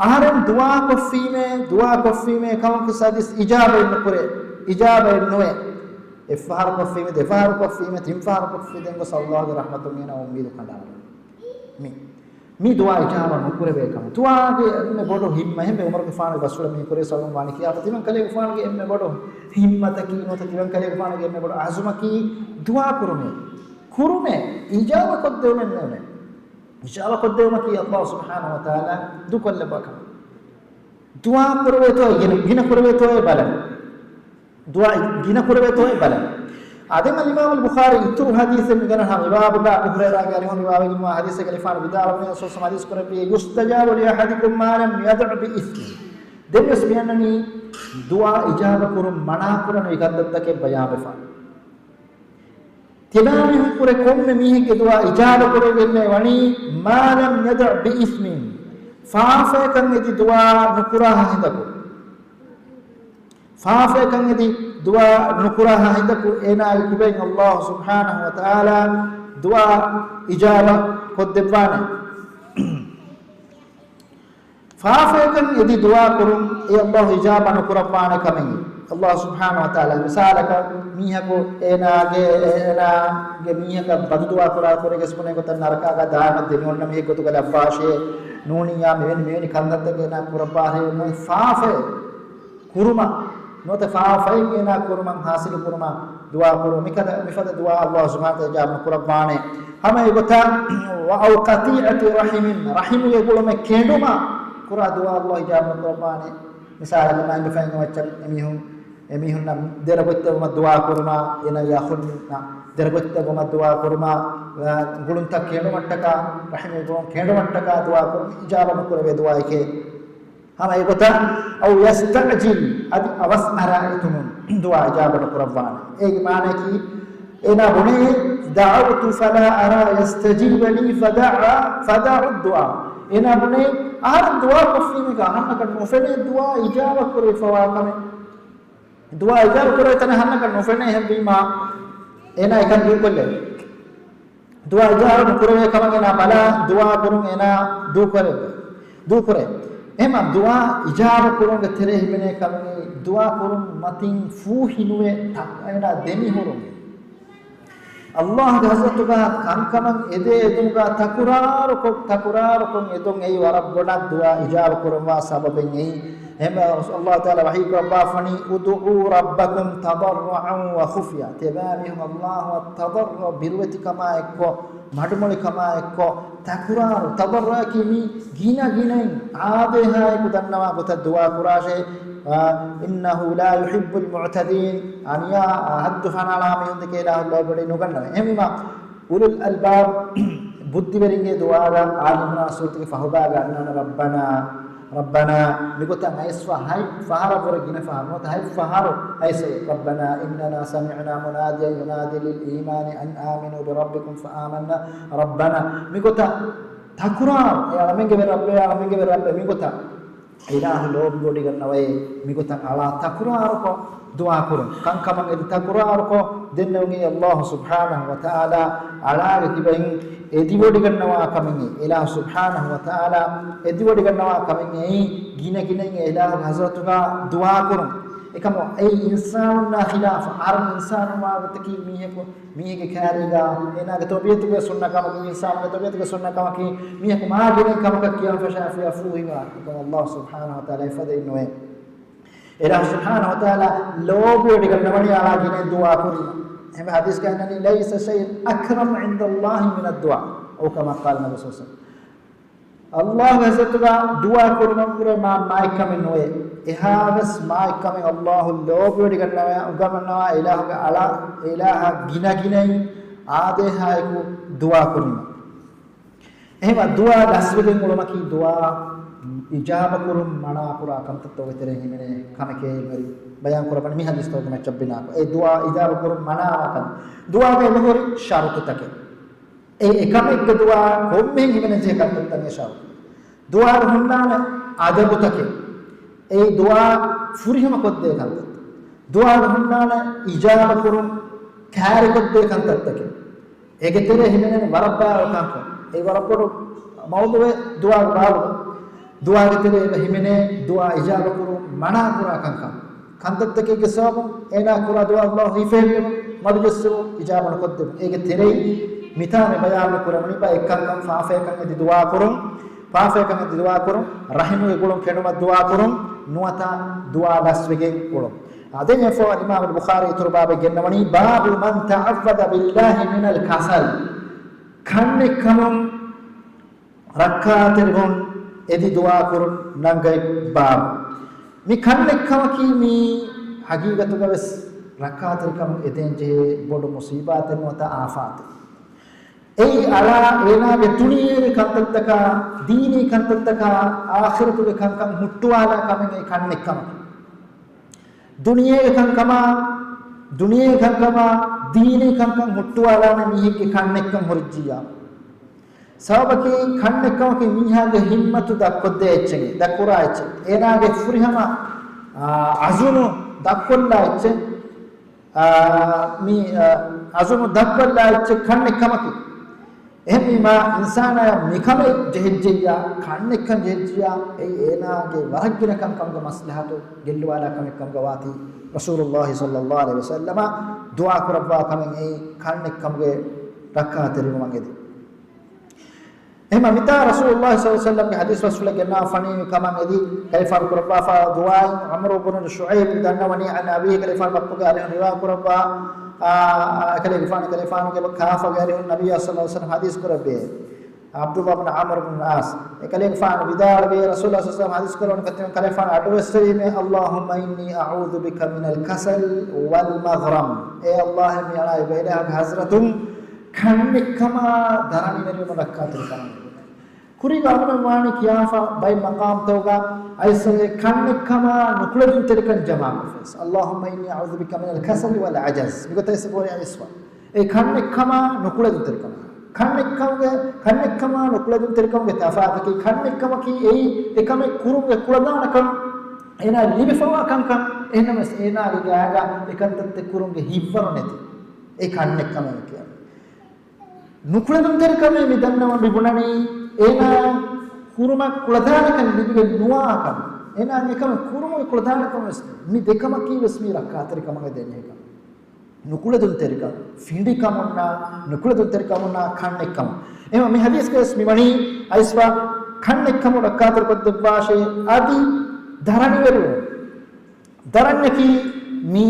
އަހަރެން ދުޢާ ކޮށްފީމޭ، ދުޢާ ކޮށްފީމޭ ކަމަކު ސަދިސް އިޖާބައެއް ނުކުރޭ، އިޖާބައެއް ނުވޭ. އެއްފަހަރު ކޮށްފީމޭ، ދެފަހަރު ކޮށްފީމޭ، ތިންފަހަރު ކޮށްފީ ދެން ގޮސް ﷲގެ ރަޙްމަތުން އޭނާ އުއްމީދު ކަނޑާލުން. މި، މި ދުޢާ އިޖާބަ ނުކުރެވޭ ކަމަށް. ދުޢާގެ އެންމެ ބޮޑު ހިންމަ، އެންމެ ޢުމަރުގެފާނު ބަސްފުޅަށް މީ ކުރޭ ސަލަމް ވާނި ކިޔާފަ ތިމަން ކަލޭގެފާނުގެ އެންމެ ބޮޑު ހިންމަތަކީ ނުވަތަ ތިމަން ކަލޭގެފާނުގެ އެންމެ ބޮޑު ޢަޒުމަކީ ދުޢާ ކުރުމޭ. ކުރުމޭ، އިޖާބަ ކޮށްދެވުމެއް ނޫނޭ. އިޖާބަ ކޮށްދެވުމަކީ ﷲ ސުބްޙާނަހޫ ވަތަޢާލާ ދޫކޮށްލައްވާ ކަމެއް. ދުޢާ ކުރެވޭތޯއޭ ގިނަ، ގިނަ ކުރެވޭތޯއޭ ބަލަން. ދުޢާ ގިނަ ކުރެވޭތޯއޭ ބަލަން. އާދެ، އިމާމުލް ބުޚާރީ އިތުރު ޙަދީޘެއް މި ގަންނަ އިބާބުގަ އަބޫ ހުރައިރާގެ ރިވާވެގެންވާ ޙަދީޘެއް ކަލޭފާނު ވިދާޅުވަނީ ރަސޫލު ޞައްލަﷲު ޢަލައިހި ވަސައްލަމަ ޙަދީޘް ކުރެއްވި، يستجاب لأحدكم ما لم يدع بإثم. ދެންވެސް މިއަންނަނީ ދުޢާ އިޖާބަ ކުރުން މަނާ ކުރަންވީ ކަންތައްތަކެއް ބަޔާންވެފަ. ތިބާމީހުން ކުރެ ކޮންމެ މީހެއްގެ ދުޢާ އިޖާބަ ކުރެވިގެންނޭ ވަނީ، ما لم يدع بإثم، ފާފަޔަކަށް އެދި ދުޢާ ނުކުރާހާ ހިނދަކު. ފާފަޔަކަށް އެދި ދުޢާ ނުކުރާހާ ހިނދަކު އޭނާގެ ކިބައިން ﷲ ސުބްޙާނަހޫ ވަތަޢާލާ ދުޢާ އިޖާބަ ކޮށްދެއްވާނެ. ފާފަޔަކަށް އެދި ދުޢާ ކުރުން އެ ﷲ އިޖާބަ ނުކުރައްވާނެ ކަމެއް. ﷲ ސުބްޙާނަހޫ ވަތަޢާލާ މިސާލަކަށް މީހަކު އޭނާގެ، އޭނާގެ މީހަކަށް ބަދުދުޢާ ކުރާ ކުރެގެސް ބުނެ ގޮތަށް ނަރަކާގަ ދާއިމަށް ދެމިއޮންނަ މީހެއް ގޮތުގަ ލައްވާށޭ، ނޫނިއްޔާ މިވެނި، މިވެނި ކަންތައްތަކެއް އޭނާ ކުރައްވާށޭ، ފާފައެއް ކުރުމަށް ނުވަތަ ފާފައެއް އޭނާ ކުރުމަށް ހާސިލު ކުރުމަށް ދުޢާ ކުރުން. މިކަދަ، މިފަދަ ދުޢާ ﷲ ސުބްޙާނަހޫ ވަތަޢާލާ އިޖާބަ ނުކުރައްވާނެ. ހަމަ އެގޮތަށް، وأو قطيعة رحم، ރަޙިމުގެ ގުޅުމެއް ކެނޑުމަށް ކުރާ ދުޢާ ﷲ އިޖާބަ ނުކުރައްވާނެ. މިސާލަކަށް މާތް ބަފައިން އެމައްޗަށް އެމީހުން، އެމީހުންނަށް ދެރަ ގޮތްތެއްވުމަށް ދުޢާ ކުރުމަށް، އޭނާގެ އަޚުންނަށް ދެރަ ގޮތްތެއްވުމަށް ދުޢާ ކުރުމަށް، އަ، ގުޅުންތައް ކެނޑުމަށްޓަކާ، ރަޙިމުގެ ގުޅުން ކެނޑުމަށްޓަކާ ދުޢާ ކުރުން އިޖާބަ ނުކުރެވޭ ދުޢާއެކޭ. ހަމަ އެގޮތަށް، أو يستعجل، އަދި އަވަސް އަރާ އެތުމުން ދުޢާ އިޖާބަ ނުކުރައްވާނެ. އޭގެ މާނައަކީ، އޭނާ ބުނޭ، دعوت فلا أرى يستجيب لي فدع، فدع الدعاء. އޭނާ ބުނޭ، އަހަރެން ދުޢާ ކޮށްފީމެގަ އަހަންނަކަށް ނުފެނޭ ދުޢާ އިޖާބަ ކުރެވިފަވާ ކަމެއް. ދުޢާ އިޖާބަ ކުރެވޭ ތަނެއް އަހަންނަކަށް ނުފެނޭ ހެންވީމާ، އޭނާ އެކަން ދޫކޮށްލޭ. ދުޢާ އިޖާބަ ނުކުރެވޭ ކަމަށް އޭނާ ބަލާ، ދުޢާ ކުރުން އޭނާ ދޫކުރެއްވޭ. ދޫކުރޭ. އެހެންމަ ދުޢާ އިޖާބަ ކުރުމުގެ ތެރޭ ހިމެނޭ ކަމެއް، ދުޢާ ކުރުން މަތިން ފޫހިނުވެ ތަ-، އޭނާ ދެމިހުރުން. ﷲގެ ޙަޟްރަތުގަ ކަންކަމަށް އެދޭ އެދުމުގަ ތަކުރާރުކޮށް، ތަކުރާރުކޮށް އެދުން އެއީ ވަރަށް ބޮޑަށް ދުޢާ އިޖާބަ ކުރައްވާ ސަބަބެއް އެއީ. އެހެންވެ، ﷲ ތަޢާލާ ވަޙީ ކުރައްވާފަނީ، ادعوا ربكم تضرعا وخفية. ތިބާމީހުން ﷲއަށް تضرع، ބިރުވެތިކަމާ އެއްކޮށް، މަޑުމޮޅިކަމާ އެއްކޮށް، ތަކުރާރު، تضرعަކީ މި ގިނަ ގިނައިން އާދޭހާއެކު ދަންނަވާ ގޮތަށް ދުޢާ ކުރާށޭ. އާ، إنه لا يحب المعتدين. އަނިޔާ، އާ، ޙައްދު ފަނާޅާ މީހުން ދެކެ އިލާހު ލޯބިވެޑި ނުގަންނަވަ. އެހެންވީމާ، އުލުލް އަލްބާބް ބުއްދިވެރިންގެ ދުޢާގަ އާލި ޢިމްރާން ސޫރަތުގެ ފަހުބާގަ އަންނާނެ، ربنا، ربنا، މިގޮތަށް އައިސްފަ ހަތް ފަހަރަށްވުރެ ގިނަ ފަހަރު ނުވަތަ ހަތް ފަހަރު އައިސް، ربنا إننا سمعنا مناديا ينادي للإيمان أن آمنوا بربكم فآمنا، ربنا، މިގޮތަށް ތަކުރާރު، އޭ އަޅަމެންގެ ވެރި ރައްބޭ، އަޅަމެންގެ ވެރި ރައްބޭ، މިގޮތަށް އިލާހު ލޯބިވޮޑިގަންނަވައޭ، މިގޮތަށް އަޅާ ތަކުރާރުކޮށް ދުޢާކުރުން. ކަންކަމަށް އެދި ތަކުރާރުކޮށް ދެންނެވުނީ ﷲ ސުބްޙާނަހޫ ވަތަޢާލާ އަޅާގެ ކިބައިން އެދިވޮޑިގަންނަވާ ކަމެއް. އިލާހު ސުބްޙާނަހޫ ވަތަޢާލާ އެދިވޮޑިގަންނަވާ ކަމެއް އެއީ، ގިނަ ގިނައިން އެ އިލާހުގެ ޙަޟްރަތުގަ ދުޢާކުރުން. އެކަމު އެއީ އިންސާނުންނާ ޚިލާފަށް. އަހަރެން އިންސާނުން ވާގޮތަކީ މީހަކު މީހެއްގެ ކައިރީގަ އޭނާގެ ތަބީޢަތުގެ ސުންނަ ކަމަކީ، އިންސާނުގެ ތަބީޢަތުގެ ސުންނަ ކަމަކީ، މީހަކު މާ ގިނައިން ކަމަކަށް ކިޔަން ފަށާފިޔާ ފޫހިވާ. އެކަމު ﷲ ސުބްޙާނަހޫ ވަތަޢާލާ އެފަދައިން ނުވޭ. އިލާހު ސުބްޙާނަހޫ ވަތަޢާލާ ލޯބިވެޑިގަންނަވަނީ އަޅާ ގިނައިން ދުޢާ ކުރީމަ. އެހެންވެ ޙަދީޘްގައި އަންނަނީ، ليس شيء أكرم عند الله من الدعاء، أو كما قال النبي صلى الله عليه وسلم. އައްލާހުގެ ޙަޟްރަތުގަ ދުޢާ ކުރުމަށްވުރެ މާ މާތްކަމެއް ނުވޭ. އެހާވެސް މާތްކަމެއް އައްލާހު ލޯބިވެޑިގަންނަވާ، އުނގަންނަވާ އިލާހުގެ އަޅާ، އިލާހާ ގިނަގިނައިން އާދޭހާއެކު ދުޢާ ކުރުމަށް. އެހެންވީމަ ދުޢާ ލަސްވެގެން އުޅުމަކީ ދުޢާ އިޖާބަ ކުރުން މަނާކުރާ ކަންތައްތަކުގެ ތެރެއިން ހިމެނޭ ކަމެކޭ އިލްމުވެރިން ބަޔާން ކުރައްވަނީ މި ޙަދީޘްތަކުގެ މައްޗަށް ބިނާކޮށް. އެ ދުޢާ އިޖާބަ ކުރުން މަނާވާ ކަމެއް. ދުޢާގައި އެބަހުރި ޝަރުޠުތަކެއް. އެ އެކަމެއްގެ ދުޢާ ކޮންމެހެން ހިމެނެންޖެހޭ ކަންތައްތައް އެ ޝަރުޠު. ދުޢާގަ ހުންނާނެ އަދަބުތަކެއް. އެ ދުޢާ ފުރިހަމަ ކޮށްދޭ ކަންތައްތައް. ދުޢާގަ ހުންނާނެ އިޖާބަ ކުރުން ކައިރިކޮށްދޭ ކަންތައްތަކެއް. އޭގެ ތެރޭ ހިމެނޭނެ ވަރަށް ބާރު ކަންކަން. އެ ވަރަށް ބޮޑު މައުޟޫޢެއް ދުޢާގެ ބާރު. ދުޢާގެ ތެރޭ އެބަ ހިމެނޭ ދުޢާ އިޖާބަ ކުރުން މަނާ ކުރާ ކަންކަން. ކަންތައްތަކެއްގެ ސަބަބުން އޭނާ ކުރާ ދުޢާ އައްލާހު ހިފެހެއްޓެވުން، މަޑުޖެއްސެވުން، އިޖާބަ ނުކޮށްދެވުން. އޭގެ ތެރެއިން މިތާ މި ބަޔާން ކުރަމުނީ ބައެއް ކަންކަން ފާފަޔަކަށް އެދި ދުޢާ ކުރުން، ފާފަޔަކަށް އެދި ދުޢާ ކުރުން، ރަޙިމުގެ ގުޅުން ކެނޑުމަށް ދުޢާ ކުރުން، ނުވަތަ ދުޢާ ލަސްވެގެން އުޅުން. އާ، ދެން އެފޯ އަލްއިމާމު އަލް ބުޚާރީ އިތުރު ބާބެއް ގެންނަވަނީ، باب من تعوذ بالله من الكسل. ކަންނެއްކަމުން ރައްކާތެރިވުން އެދި ދުޢާ ކުރުން ނަންގަތް ބާބު. މި ކަންނެއްކަމަކީ މީ ހަގީގަތުގަވެސް ރައްކާތެރިކަމުން އެދެން ޖެހޭ ބޮޑު މުޞީބާތެއް ނުވަތަ އާފާތެއް. އެއީ އަޅާ އޭނާގެ ދުނިޔޭގެ ކަންތައްތަކާ، ދީނީ ކަންތައްތަކާ، އާޚިރަތުގެ ކަންކަން ހުއްޓުވާލާ ކަމެއް އެ ކަންނެއްކަމަކީ. ދުނިޔޭގެ ކަންކަމާ، ދުނިޔޭގެ ކަންކަމާ، ދީނީ ކަންކަން ހުއްޓުވާލާނެ މީހެއްގެ ކަންނެއްކަން ހުރިއްޖިއްޔާ. ސަބަބަކީ ކަންނެއްކަމަކީ މީހާގެ ހިއްމަތު ދަށްކޮށްދޭ އެއްޗެއް، ދަށްކުރާ އެއްޗެއް. އޭނާގެ ފުރިހަމަ، އާ، އަޒުމު ދަށްކޮށްލާ އެއްޗެއް. އާ، މި، އާ، އަޒުމު ދަށްކޮށްލާ އެއްޗެއް ކަންނެއްކަމަކީ. އެހެންވީމާ، އިންސާނާޔަށް މިކަމެއް ޖެހިއްޖެއްޔާ، ކަންނެއްކަން ޖެހިއްޖެއްޔާ، އެއީ އޭނާގެ ވަރަށް ގިނަ ކަންކަމުގެ މަސްލަހަތު ގެއްލުވާލާ ކަމެއް ކަމުގަ ވާތީ، ރަސޫލުﷲ ޞައްލަﷲ ޢަލައިހި ވަސައްލަމަ ދުޢާ ކުރައްވާ ކަމެއް އެއީ ކަންނެއްކަމުގެ ރައްކާތެރިވުމަށް އެދި. އެހެންމަ މިތާ ރަސޫލުﷲ ޞައްލަﷲ ޢަލައިހި ވަސައްލަމްގެ ޙަދީޘް ބަސްފުޅެއް ގެންނާ ފަނީ މި ކަމަށް އެދި، ކަލޭފާނު ކުރައްވާފާ ދުޢާއިން ޢަމްރު ބުނު ޝުޢައިބް ދަންނަވަނީ، ޢަން އަބީހި، ކަލޭފާނު ބައްޕަގެ އަރިހުން ރިވާ ކުރައްވާ، އާ، އާ، ކަލޭގެފާނު، ކަލޭފާނުގެ ކާފަގެ އަރިހުން ނަބިއްޔާ ޞައްލަﷲ ޢަލައިހި ވަސައްލަމް ޙަދީޘް ކުރެއްވި. ޢަބްދުﷲ ބިން ޢަމްރު ބިން ޢާޞް، އެކަލޭގެފާނު ވިދާޅުވި، ރަސޫލުﷲ ޞައްލަﷲ ޢަލައިހި ވަސައްލަމް ޙަދީޘް ކުރެއްވި ކަލޭގެފާނު އަޑުއެއްސެވީމޭ، اللهم إني أعوذ بك من الكسل والمغرم. އޭ ﷲ، މި އަޅާ އެބަ އިލާހުގެ ޙަޟްރަތުން ކަންނެއްކަމާ ދަރަނިވެރިވުމަށް ރައްކާތެރިކަމަށް. ކުރީގަ އަޅުގަނޑު ވާނީ ކިޔާފަ ބައެއް މަޤާމްތަކުގަ އައިސް އެ ކަންނެއްކަމާ ނުކުޅެދުންތެރިކަން ޖަމާކޮށްފަ ވެސް. اللهم إني أعوذ بك من الكسل والعجز. މިގޮތަށް ވެސް ބޯރި އައިސްފަ. އެ ކަންނެއްކަމާ ނުކުޅެދުންތެރިކަމާ. ކަންނެއްކަމުގެ، ކަންނެއްކަމާ ނުކުޅެދުންތެރިކަމުގެ ތަފާތަކީ، ކަންނެއްކަމަކީ އެއީ އެކަމެއް ކުރުމުގެ ކުޅަދާނަކަން، އޭނާ ލިބިފަވާ ކަންކަން، އެހެންނަމަވެސް އޭނާގެ ގާގަ އެކަންތައްތައް ކުރުމުގެ ހިތްވަރު ނެތި. އެ ކަންނެއްކަމޭ ކިޔަނީ. ނުކުޅެދުންތެރިކަމޭ މި ދަންނަވަން މި ބުނަނީ، އޭނާ ކުރުމަށް ކުޅަދާނަކަން ލިބިގެން ނުވާކަން. އޭނާ އެކަމެއް ކުރުމުގެ ކުޅަދާނަކަން ވެސް މި ދެކަމަކީ ވެސް މީ ރައްކާތެރިކަމަށް އެދެންޖެހޭ ކަމެއް. ނުކުޅެދުންތެރިކަން، ފިނޑިކަމުންނާ، ނުކުޅެދުންތެރިކަމުންނާ ކަންނެއްކަމަށް. އެހެންވީމަ މި ޙަދީޘްގައި ވެސް މި ވަނީ އައިސްފަ ކަންނެއްކަމުން ރައްކާތެރިކޮށްދެއްވާށޭ، އަދި ދަރަނިވެރިވުން. ދަރަންޏަކީ މީ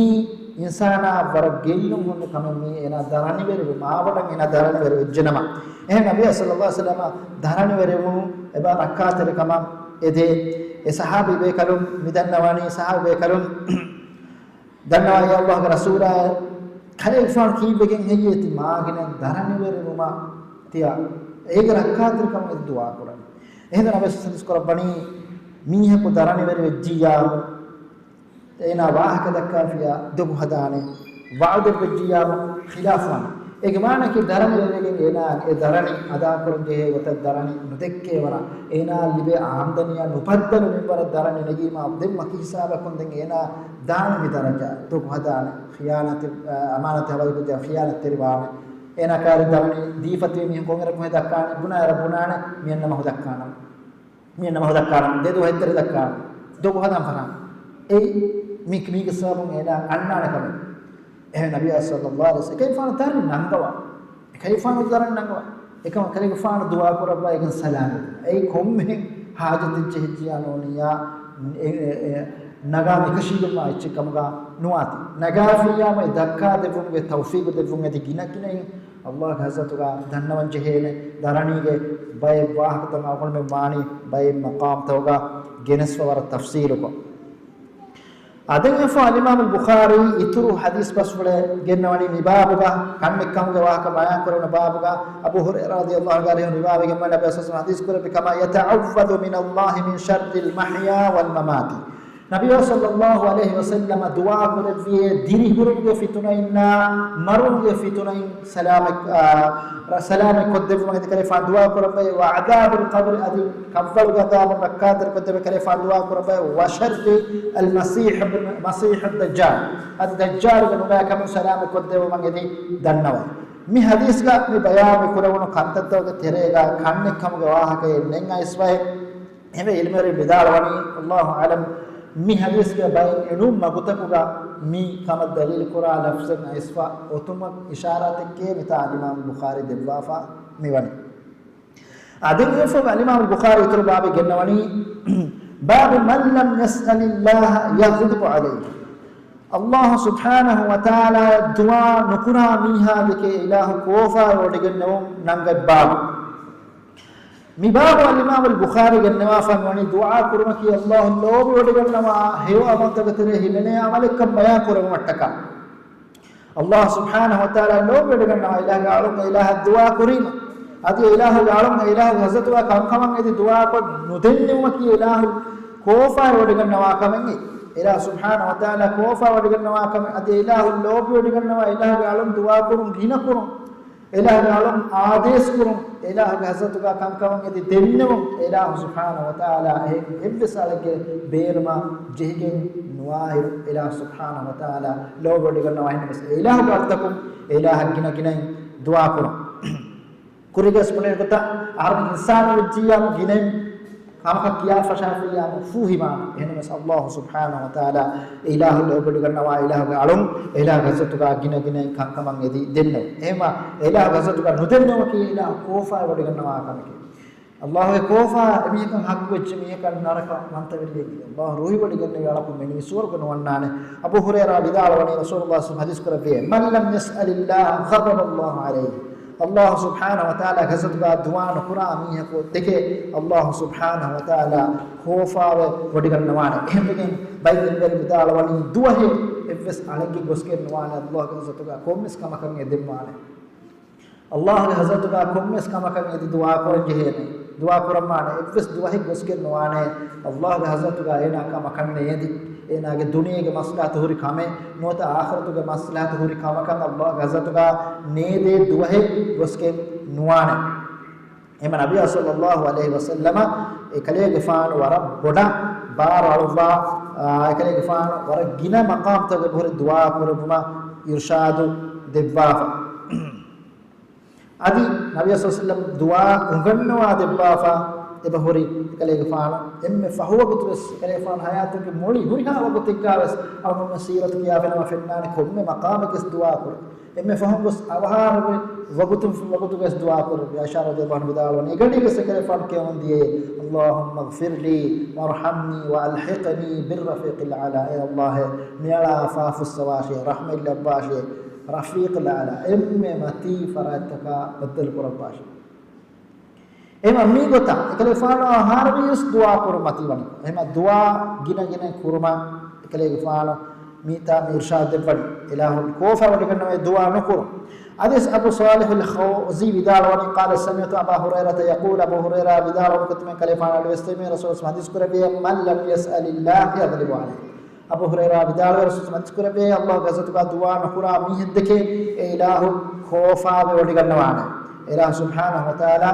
އިންސާނާ ވަރަށް ގެއްލުން ހުންނަ ކަމެއް، މީ އޭނާ ދަރަނިވެރިވެ، މާބޮޑަށް އޭނާ ދަރަނިވެރި ވެއްޖެނަމަ. އެހެން ނަބިއްޔާ ޞައްލަﷲ ޢަލައިހި ވަސައްލަމަ ދަރަނިވެރިވުން އެބަ ރައްކާތެރިކަމަށް އެދޭ. އެ ޞަޙާބީ ބޭކަލުން މި ދަންނަވަނީ، ޞަޙާބީ ބޭކަލުން ދަންނަވަނީ ﷲގެ ރަސޫލާ، ކަލޭގެފާނު ކީއްވެގެން ހެއްޔޭ ތި މާގިނަ ދަރަނިވެރިވުމަށް ތިޔަ އޭގެ ރައްކާތެރިކަމަށް ދުޢާ ކުރަނީ. އެހިނދު ނަބިއްޔާ ޙަދީޘް ކުރައްވަނީ، މީހަކު ދަރަނިވެރި ވެއްޖިއްޔާމު، އޭނާ ވާހަކަ ދައްކާފިޔާ ދޮގު ހަދާނެ، ވަޢުދެއް ވެއްޖިއްޔާމު ޚިލާފުވާނެ. އޭގެ މާނައަކީ ދަރަނިވެރިވެގެން އޭނާ އެ ދަރަނި އަދާކުރަން ޖެހޭ ގޮތަށް ދަރަނި ނުދެއްކޭ ވަރަށް. އޭނާ ލިބޭ އާމްދަނީއާ ނުބައްދަލު މިންވަރަށް ދަރަނި ނެގީމާ ދެން ވަކި ހިސާބަކުން ދެން އޭނާ ދާނެ މި ދަރަޖާ. ދޮގު ހަދާނެ، ޚިޔާނާތެއް، އަމާނާތެއް ހަވާލުކޮށް ޚިޔާނާތްތެރިވާނެ. އޭނާ ކާރި ދަރަނި ދީފަ ތިބި މީހުން ކޮންއިރަކު ހެދައްކާނެ، ބުނާއިރަށް ބުނާނެ، މިއަންނަ މަހު ދައްކާނަން. މިއަންނަ މަހު ދައްކާނަން، ދެ ދުވަހެއްތެރެ ދައްކާނަން. ދޮގު ހަދާން ފަރާން. އެއީ މީ، މީގެ ސަބަބުން އޭނާ އަންނާނެ ކަމެއް. އެހެން ނަބިއްޔާ ޞައްލަﷲ ޢަލައިހި ވަސައްލަމަ އެކަލޭގެފާނު ދަރަނި ނަންގަވާ. އެކަލޭގެފާނު ދަރަނި ނަންގަވާ. އެކަމަ ކަލޭގެފާނު ދުޢާ ކުރައްވާ އޭގެން ސަލާމަތް. އެއީ ކޮންމެހެން ޙާޖަތެއް ޖެހިއްޖިއްޔާ ނޫނިއްޔާ، އެ، އެ، އެ، ނަގާ ނިކަށީގެންވާ އެއްޗެއް ކަމުގަ ނުވާތީ. ނަގާފިއްޔާމު އެ ދައްކާ ދެއްވުމުގެ ތައުފީގު ދެއްވުން އެދި ގިނަ ގިނައިން ﷲ ގެ ޙަޟްރަތުގަ ދަންނަވަން ޖެހޭނެ، ދަރަނީގެ ބައެއް ވާހަކަތައް އަޅުގަނޑުމެން ވާނީ ބައެއް މަޤާމްތަކުގަ ގެނެސްފަ ވަރަށް ތަފްޞީލުކޮށް. އަދި އެފަ އަލްއިމާމު ބުޚާރީ އިތުރު ޙަދީޘް ބަސްފުޅެއް ގެންނަވަނީ މި ބާބުގަ، ކަންނެއްކަމުގެ ވާހަކަ ބަޔާން ކުރެވުނު ބާބުގަ، އަބޫ ހުރައިރާ ރަޟިޔަﷲ ޢަންހުގެ ރިވާވެގެންވާ ނަބީ ޞައްލަﷲ ޢަލައިހި ވަސައްލަމަ ޙަދީޘް ކުރެއްވި ކަމަށް، يتعوذ من الله من شر المحيا والممات. ނަބީ ޞައްލަﷲ ޢަލައިހި ވަސައްލަމަ ދުޢާ ކުރެއްވިއޭ، ދިރިހުރުމުގެ ފިތުނައިންނާ މަރުމުގެ ފިތުނައިން ސަލާމަތް، އާ، ސަލާމަތް ކޮށްދެއްވުމަށް އެދި ކަލޭފާނު ދުޢާ ކުރައްވައި، وعذاب القبر، އަދި ކަށްވަޅުގެ ޢަޛާބުން ރައްކާތެރި ކޮށްދެއްވުމަށް ކަލޭފާނު ދުޢާ ކުރައްވައި، وشر المسيح ابن، مسيح الدجال، އަދި ދައްޖާލުގެ ނުބައިކަމުން ސަލާމަތް ކޮށްދެއްވުމަށް އެދި ދަންނަވައި. މި ޙަދީޘްގަ މި ބަޔާން މި ކުރެވުނު ކަންތައްތަކުގެ ތެރޭގަ ކަންނެއްކަމުގެ ވާހަކައެއް ނެތް އައިސްފައެއް. އެހެންވެ ޢިލްމުވެރިން ވިދާޅުވަނީ، ﷲ އަޢްލަމް، މި ޙަދީޘްގެ ބައެއް އެނޫން މަގުތަކުގަ މި ކަމަށް ދަލީލު ކުރާ ލަފްޒެއް އައިސްފަ އޮތުމަށް އިޝާރާތެއްގެ މިތާ އަލްއިމާމު ބުޚާރީ ދެއްވާފަ މިވަނީ. އަދި އެފަ އަލްއިމާމު ބުޚާރީ އިތުރު ބާބެއް ގެންނަވަނީ، باب من لم يسأل الله يغضب عليه. ﷲ ސުބްޙާނަހު ވަތަޢާލާ ދުޢާ ނުކުރާ މީހާ ދެކެ އިލާހު ކޯފާވެވޮޑިގެންނެވުން ނަންގަތް ބާބު. މި ބާބު އަލްއިމާމު ބުޚާރީ ގެންނަވާފަ މިވަނީ ދުޢާ ކުރުމަކީ ﷲ ލޯބިވޮޑިގަންނަވާ ހެޔޮ ޢަމަލުތަކުގެ ތެރޭ ހިމެނޭ ޢަމަލެއްކަން ބަޔާން ކުރެވުމަށްޓަކާ. ﷲ ސުބްޙާނަހު ވަތަޢާލާ ލޯބިވޮޑިގަންނަވާ، އިލާހުގެ އަޅުން އެ އިލާހަށް ދުޢާ ކުރީމަ، އަދި އެ އިލާހުގެ އަޅުން އެ އިލާހުގެ ޙަޟްރަތުގަ ކަންކަމަށް އެދި ދުޢާކޮށް ނުދެންނެވުމަކީ އެ އިލާހު ކޯފާވެވޮޑިގަންނަވާ ކަމެއް. އެ އިލާހު ސުބްޙާނަހު ވަތަޢާލާ ކޯފާވޮޑިގަންނަވާ ކަމެއް. އަދި އެ އިލާހު ލޯބިވޮޑިގަންނަވާ، އެ އިލާހުގެ އަޅުން ދުޢާކުރުން ގިނަކުރުން، އެ އިލާހުގެ އަޅުން އާދޭސްކުރުން، އެ އިލާހުގެ ޙަޟްރަތުގަ ކަންކަމަށް އެދި ދެންނެވުން، އެ އިލާހު ސުބްޙާނަހު ވަތަޢާލާ އެ އެއްވެސް އަޅެއްގެ ބޭނުމަށް ޖެހިގެން ނުވާއިރު، އެ އިލާހު ސުބްޙާނަހު ވަތަޢާލާ ލޯބިވޮޑިގަންނަވާ. އެހެންނަމަވެސް އެ އިލާހުގެ އަޑުތަކުން އެ އިލާހަށް ގިނަ ގިނައިން ދުޢާކުރުން. ކުރީގަސް ބުނެ ގޮތަށް އަހަރެން އިންސާނު ވެއްޖިއްޔާމު ގިނައިން ކަމަކަށް ކިޔާ ފަށާފިއްޔާމު ފޫހިވާނެ. އެހެންނަމަވެސް ﷲ ސުބްޙާނަހު ވަތަޢާލާ އެ އިލާހު ލޯބިވޮޑިގަންނަވާ، އިލާހުގެ އަޅުން އިލާހުގެ ޙަޟްރަތުގަ ގިނަ ގިނައިން ކަންކަމަށް އެދި ދެންނެވުން. އެހެންވީމަ އިލާހުގެ ޙަޟްރަތުގަ ނުދެންނެވުމަކީ އިލާހު ކޯފާވެވޮޑިގަންނަވާ ކަމެކޭ. ﷲ ގެ ކޯފާ އެމީހަކަށް ޙައްޤުވެއްޖެ މީހަކަށް ނަރަކަ ވަންތަވެރި ލެއްވި. ﷲ ރުހިވޮޑިގެންނެވި އަޅަކު މެނިވި ސުވަރުގެ ނުވަންނާނެ. އަބޫ ހުރައިރާ ވިދާޅުވަނީ ރަސޫލުﷲ ޙަދީޘް ކުރެއްވިއޭ، من لم يسأل الله غضب الله عليه. ﷲ ސުބްޙާނަހު ވަތަޢާލާގެ ޙަޟްރަތުގަ ދުޢާ ނުކުރާ މީހަކު ދެކެ، ﷲ ސުބްޙާނަހު ވަތަޢާލާ ކޯފާވެ ވޮޑިގަންނަވާނެ. އެހެންވެގެން ބައެއް ޢިލްމުވެރިން ވިދާޅުވަނީ ދުވަހެއް އެއްވެސް އަޅެއްގެ ގޮސްގެން ނުވާނެ، ﷲ ގެ ޙަޟްރަތުގަ ކޮންމެސް ކަމަކަށް އެދެންވާނެ. ﷲ ގެ ޙަޟްރަތުގަ ކޮންމެސް ކަމަކަށް އެދި ދުޢާ ކުރަން ޖެހޭނެ. ދުޢާ ކުރަން ވާނެ. އެއްވެސް ދުވަހެއް ގޮސްގެން ނުވާނެ، ﷲ ގެ ޙަޟްރަތުގަ އޭނާ ކަމަކަށް ނޭދި. އޭނާގެ ދުނިޔޭގެ މަޞްލަޙަތު ހުރި ކަމެއް ނުވަތަ އާޚިރަތުގެ މަޞްލަޙަތު ހުރި ކަމަކަށް ﷲ ގެ ޙަޟްރަތުގަ ނޭދޭ ދުވަހެއް ގޮސްގެން ނުވާނެ. އެހެންމަ ނަބިއްޔާ ޞައްލަﷲ ޢަލައިހި ވަސައްލަމަ އެކަލޭގެފާނު ވަރަށް ބޮޑަށް ބާރު އަޅުއްވާ، އާ، އެކަލޭގެފާނު ވަރަށް ގިނަ މަޤާމްތަކުގެ އެބަހުރި ދުޢާ ކުރެއްވުމަށް އިރުޝާދު ދެއްވާފަ. އަދި ނަބިއްޔާ ޞައްލަﷲ ޢަލައިހި ވަސައްލަމަ ދުޢާ އުނގަންނަވާ ދެއްވާފަ އެބަހުރި އެކަލޭގެފާނު އެންމެ ފަހު ވަގުތުވެސް އެކަލޭގެފާނު ޙަޔާތުގެ މުޅި ހުރިހާ ވަގުތެއްގަވެސް އަޅުގަނޑުމެން ސީރަތު ކިޔާފިނަމަ ފެންނާނެ ކޮންމެ މަޤާމެއްގަސް ދުޢާ ކުރި. އެންމެ ފަހުން ގޮސް އަވަހާރަވެ ވަގުތުން ވަގުތުގަސް ދުޢާ ކުރެއްވި. ޢާއިޝާ ރަޟިޔަﷲ ޢަންހާ ވިދާޅުވަނީ، އެގަޑީގަސް އެކަލޭގެފާނު ކިޔަމުން ދިޔައީ، اللهم اغفر لي وارحمني وألحقني بالرفيق الأعلى. އޭ ﷲ، މިއަޅާ ފާފަ ފުއްސަވާށޭ، ރަޙްމަތް ލައްވާށޭ، رفيق الأعلى، އެންމެ މަތީ ފަރާތްތަކާ ބައްދަލު ކުރައްވާށޭ. އެހެންވީމަ މި ގޮތަށް އެކަލޭގެފާނު އަވަހާރަވިޔަސް ދުޢާ ކުރުން މަތީވަނީ. އެހެންވީމަ ދުޢާ ގިނަ ގިނައިން ކުރުމަށް އެކަލޭގެފާނު މިތާ މި އިރުޝާދު ދެއްވަނީ. އިލާހު ކޯފާވޮޑިގަންނަވައި ދުޢާ ނުކުރުން. އަދިވެސް އަބޫ ޞާލިޙުލް ޚައުޒީ ވިދާޅުވަނީ، قال سمعت أبا هريرة يقول، އަބޫ ހުރައިރާ ވިދާޅުވަނީ ކޮތަމެން ކަލޭގެފާނު އަޑުއިވެސް ތިބީ ރަސޫލު ޙަދީޘް ކުރެއްވިއޭ، من لم يسأل الله يغضب عليه. އަބޫ ހުރައިރާ ވިދާޅުވޭ، ރަސޫލު ޙަދީޘް ކުރެއްވިއޭ، ﷲ ގެ ޙަޟްރަތުގަ ދުޢާ ނުކުރާ މީހެއް ދެކެ އެ އިލާހު ކޯފާވެ ވޮޑިގަންނަވާނެ. އެ އިލާހު ސުބްޙާނަހު ވަތަޢާލާ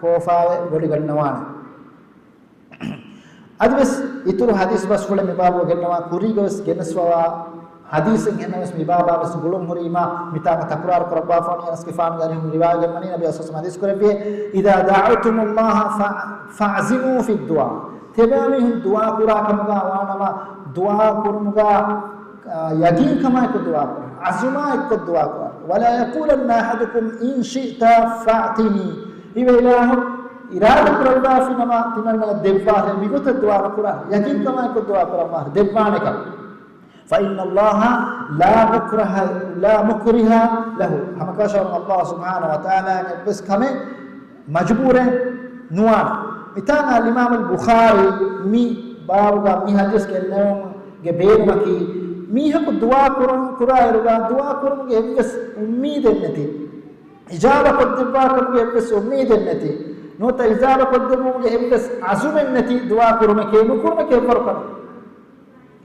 ކޯފާވެ ވޮޑިގަންނަވާނެ. އަދިވެސް އިތުރު ޙަދީޘް ބަސްފުޅެއް މި ބާބު ގެންނަވާ، ކުރީގަވެސް ގެނެސްފަވާ ޙަދީޘެއް. އެހެންނަމަވެސް މި ބާބާވެސް ގުޅުން ހުރީމާ މިތާނގަ ތަކުރާރު ކުރައްވާފަވަނީ އަނަސްގެފާނުގެ ރިވާޔަތް ވަނީ، ނަބީ ޞައްލަﷲ ޢަލައިހި ވަސައްލަމަ ޙަދީޘް ކުރެއްވިއޭ، إذا دعوتم الله ف، فاعزموا في الدعاء. ތިބާމީހުން ދުޢާ ކުރާ ކަމުގަ ވާނަމަ، ދުޢާ ކުރުމުގަ، އާ، ޔަގީންކަމާއެކު ދުޢާ ކުރާ، ޢަޒުމާ އެއްކޮށް ދުޢާ ކުރާ. ولا يقولن أحدكم إن شئت فأعطني. ހީވެ އިލާހު އިރާދަ ކުރައްވާފިނަމަ، ތިމަންނަ ދެއްވާށޭ، މިގޮތަށް ދުޢާ ނުކުރާ، ޔަގީންކަމާއެކު ދުޢާ ކުރައްވާ، ދެއްވާނެކަން. فإن الله لا مكره، لا مكره له. ހަމަކަށަވަރުން ﷲ ސުބްޙާނަހޫ ވަތަޢާލާ އެއްވެސް ކަމެއް މަޖުބޫރެއް ނުވާނެ. މިތާނގަ އަލްއިމާމު އަލްބުޚާރީ މި ބާބުގަ މި ޙަދީޘް ގެންނެވުމުގެ ބޭނުމަކީ، މީހަކު ދުޢާ ކުރުން، ކުރާއިރުގަ ދުޢާ ކުރުމުގެ އެއްވެސް އުއްމީދެއް ނެތި، އިޖާބަ ކޮށްދެއްވާކަމުގެ އެއްވެސް އުއްމީދެއް ނެތި، ނުވަތަ އިޖާބަ ކޮށްދެއްވުމުގެ އެއްވެސް ޢަޒުމެއް ނެތި، ދުޢާ ކުރުމެކޭ ނުކުރުމެކޭ އެއްވަރު ކަމެއް.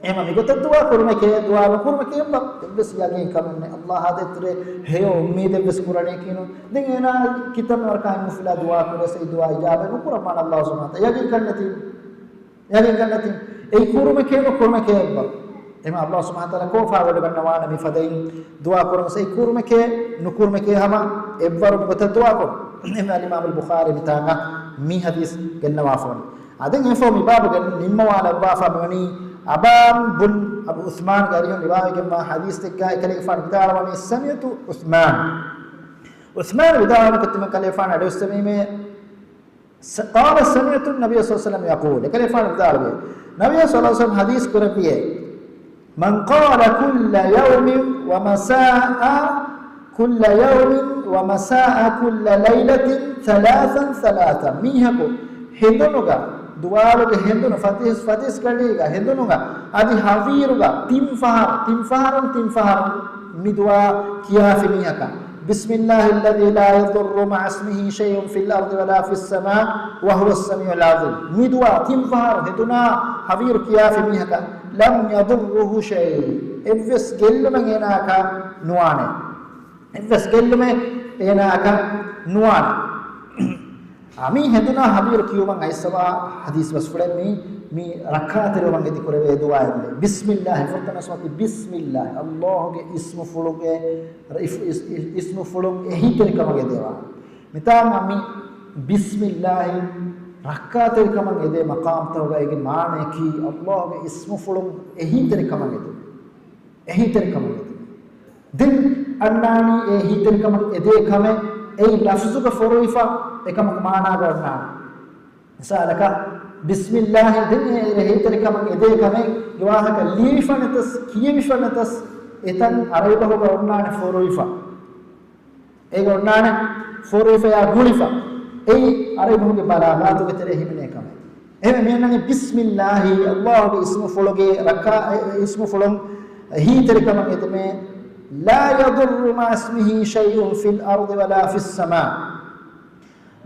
އެހެންވީމަ މިގޮތަށް ދުޢާ ކުރުމެކޭ، ދުޢާ ނުކުރުމެކޭ އެއްވަރު އެއްވެސް ޔަގީން ކަމެއް ނެތް. އައްލާހާ ދޭތެރޭ ހެޔޮ އުއްމީދެއްވެސް ކުރަނީކީ ނޫން. ދެން އޭނާ ކިތަންމެ ވަރަކަށް އިންމުފިލާ ދުޢާ ކުރޭ، އެ ދުޢާ އިޖާބަ ނުކުރައްވާނެ ﷲ ސުބްޙާނަހޫ ވަތަޢާލާ. ޔަގީންކަން ނެތި. ޔަގީންކަން ނެތި. އެއީ ކުރުމެކޭ ނުކުރުމެކޭ އެއްވަރު. އެހެންވީމަ ﷲ ސުބްޙާނަހޫ ވަތަޢާލާ ކޯފާވެޑިގަންނަވާނެ މިފަދައިން ދުޢާ ކުރުމަށް، އެއީ ކުރުމެކޭ ނުކުރުމެކޭ ހަމަ އެއްވަރު މިގޮތަށް ދުޢާ ކުރުން. އެހެންވީމަ އަލްއިމާމު އަލްބުޚާރީ މިތާނގަ މި ޙަދީޘް ގެންނަވާފަވަނީ. އާ، ދެން އެފަހު މި ބާބު ގެން ނިންމަވާލައްވާފަ މިވަނީ އަބާން ބުން އަބު ޢުޘްމާންގެ އަރިހުން ރިވާވެގެންވާ ޙަދީޘްތެއްގަ އެކަލޭގެފާނު ވިދާޅުވަނީ، سمعت عثمان. ޢުޘްމާން ވިދާޅުވަނީ ކޮށް ތިމަން ކަލޭގެފާނު އަޑުއެއްސެވީމޭ، س-، قال سمعت النبي صلى الله عليه وسلم يقول، އެކަލޭގެފާނު ވިދާޅުވި، ނަބިއްޔާ ޞައްލަﷲު ޢަލައިހި ވަސައްލަމަ ޙަދީޘް ކުރެއްވިއޭ، من قال كل يوم ومساء، كل يوم ومساء كل ليلة ثلاثا ثلاثا، މީހަކު ހެނދުނުގަ، ދުވާލުގެ ހެނދުނު ފަތިސް ފަތިސް ގަޑީގަ ހެނދުނުގަ އަދި ހަވީރުގަ ތިން ފަހަރު، ތިން ފަހަރުން ތިން ފަހަރުން މި ދުޢާ ކިޔާފި މީހަކަށް، بسم الله الذي لا يضر مع اسمه شيء في الأرض ولا في السماء وهو السميع العظيم. މި ދުޢާ ތިން ފަހަރު ހެނދުނާ ހަވީރު ކިޔާފި މީހަކަށް، لم يضره شيء، އެއްވެސް ގެއްލުމެއް އޭނާއަކަށް ނުވާނެ. އެއްވެސް ގެއްލުމެއް އޭނާއަކަށް ނުވާނެ. އާ، މި ހެނދުނާ ހަވީރު ކިޔުމަށް އައިސްފަވާ ޙަދީޘް ބަސްފުޅެއް މި، މި ރައްކާތެރިވުމަށް އެދި ކުރެވޭ ދުޢާއެއް. بسم الله، ފުރަތަމަ ވަސްފުޅު، بسم الله، ﷲގެ އިސްމުފުޅުގެ، އިސް-، އިސް-، އިސްމުފުޅުން އެހީތެރިކަމަށް އެދޭ ވާހަކަ. މިތާނގަ މި بسم الله ރައްކާތެރިކަމަށް އެދޭ މަޤާމްތަކުގަ އޭގެ މާނަޔަކީ، ﷲގެ އިސްމުފުޅުން އެހީތެރިކަމަށް އެދުން. އެހީތެރިކަމަށް އެދުން. ދެން އަންނާނީ އެ އެހީތެރިކަމަށް އެދޭ ކަމެއް އެއީ ލަފްޒުގަ ފޮރުވިފަ އެކަމަކު މާނާގަ އޮންނާނެ. މިސާލަކަށް، بسم الله، ދެން އެ އެހީތެރިކަމަށް އެދޭ ކަމެއްގެ ވާހަކަ ލިޔެވިފަ ނަތަސް، ކިޔެވިފަ ނަތަސް، އެތަން ޢަރަބި ބަހުގަ އޮންނާނެ ފޮރުވިފަ. އޭގަ އޮންނާނެ ފޮރުވިފަޔާ ގުޅިފަ. އެއީ ޢަރަބި ބަހުގެ ބަލާޣާތުގެ ތެރޭ ހިމެނޭ ކަމެއް. އެހެންވެ މި އަންނަނީ بسم الله، ﷲގެ އިސްމުފުޅުގެ ރައްކާ-، އެ، އެ، އިސްމުފުޅުން އެހީތެރިކަމަށް އެދުމޭ، لا يضر مع اسمه شيء في الأرض ولا في السماء.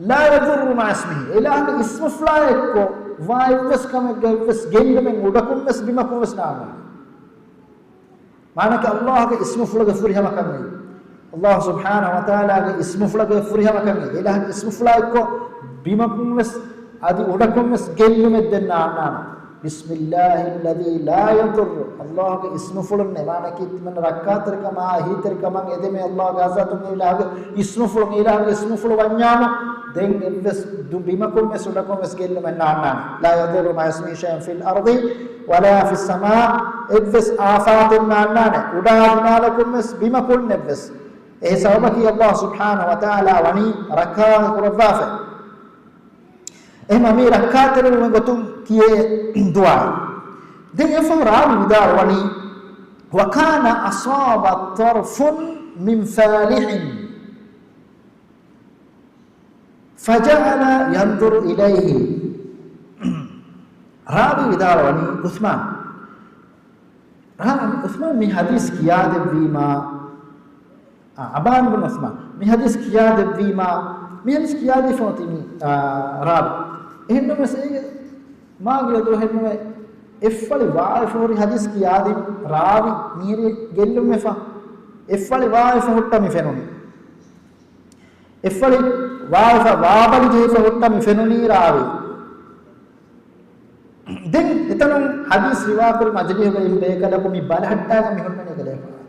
لا يضر مع اسمه. އެ އިލާހުގެ އިސްމުފުޅާ އެއްކޮށް ވާ އެއްވެސް ކަމެއްގަ އެއްވެސް ގެއްލުމެއް އުޑަކުން ވެސް ބިމަކުން ވެސް ނާންނާނެ. މާނައަކީ ﷲގެ އިސްމުފުޅުގެ ފުރިހަމަކަން އެއީ. ﷲ ސުބްޙާނަހޫ ވަތަޢާލާގެ އިސްމުފުޅުގެ ފުރިހަމަކަން އެއީ. އެ އިލާހުގެ އިސްމުފުޅާ އެއްކޮށް ބިމަކުން ވެސް އަދި އުޑަކުން ވެސް ގެއްލުމެއް ދެން ނާންނާނެ. بسم الله الذي لا يضر. ﷲގެ އިސްމުފުޅުން އެ މާނައަކީ ތިމަން ރައްކާތެރިކަމާ އެހީތެރިކަމަށް އެދެމޭ ﷲގެ ޒާތުން އެ އިލާހުގެ އިސްމުފުޅުން، އިލާހުގެ އިސްމުފުޅު ވަންޏާމު، ދެން އެއްވެސް ދު-، ބިމަކުން ވެސް އުޑަކުން ވެސް ގެއްލުމެއް ނާންނާނެ. لا يضر مع اسمه شيء في الأرض ولا في السماء. އެއްވެސް އާފާތެއް ނާންނާނެ. އުޑާ ދިނާލަކުން ވެސް ބިމަކުން އެއްވެސް. އެހިސާބަކީ ﷲ ސުބްޙާނަހޫ ވަތަޢާލާ ވަނީ ރައްކާތެރި ކުރައްވާފަ. އެހެންވީމަ މި ރައްކާތެރިވުމުގެ ގޮތުން ކިޔޭ ދުޢާ. ދެން އެފަހު ރާވީ ވިދާޅުވަނީ، وكان أصاب طرف من فالح فجعل ينظر إليه. ރާވީ ވިދާޅުވަނީ ޢުޘްމާން. ރާވީ ޢުޘްމާން މި ޙަދީޘް ކިޔާދެއްވީމާ، އާ، އަބާން ބުން ޢުޘްމާން މި ޙަދީޘް ކިޔާދެއްވީމާ، މި ޙަދީޘް ކިޔާދީފަ އޮތީ މި، އާ، ރާވީ. އެހެންނަމަވެސް އޭގެ މާގިލަ ދުވަހެއްނުވެ، އެއްފަޅި ވާވެފަ ހުރި ޙަދީޘް ކިޔާދިން ރާވީ މިހިރީ ގެއްލުންވެފަ. އެއްފަޅި ވާވެފަ ހުއްޓަ މި ފެނުނީ. އެއްފަޅި ވާވެފަ، ވާބަލި ޖެހިފަ ހުއްޓަ މި ފެނުނީ ރާވީ. ދެން އެތަނުން ޙަދީޘް ރިވާކުރި މަޖިލީހުގައި ބޭކަލަކު މި ބަލަހައްޓާގެން މި ހުންނަނީ ކަލޭފާނު.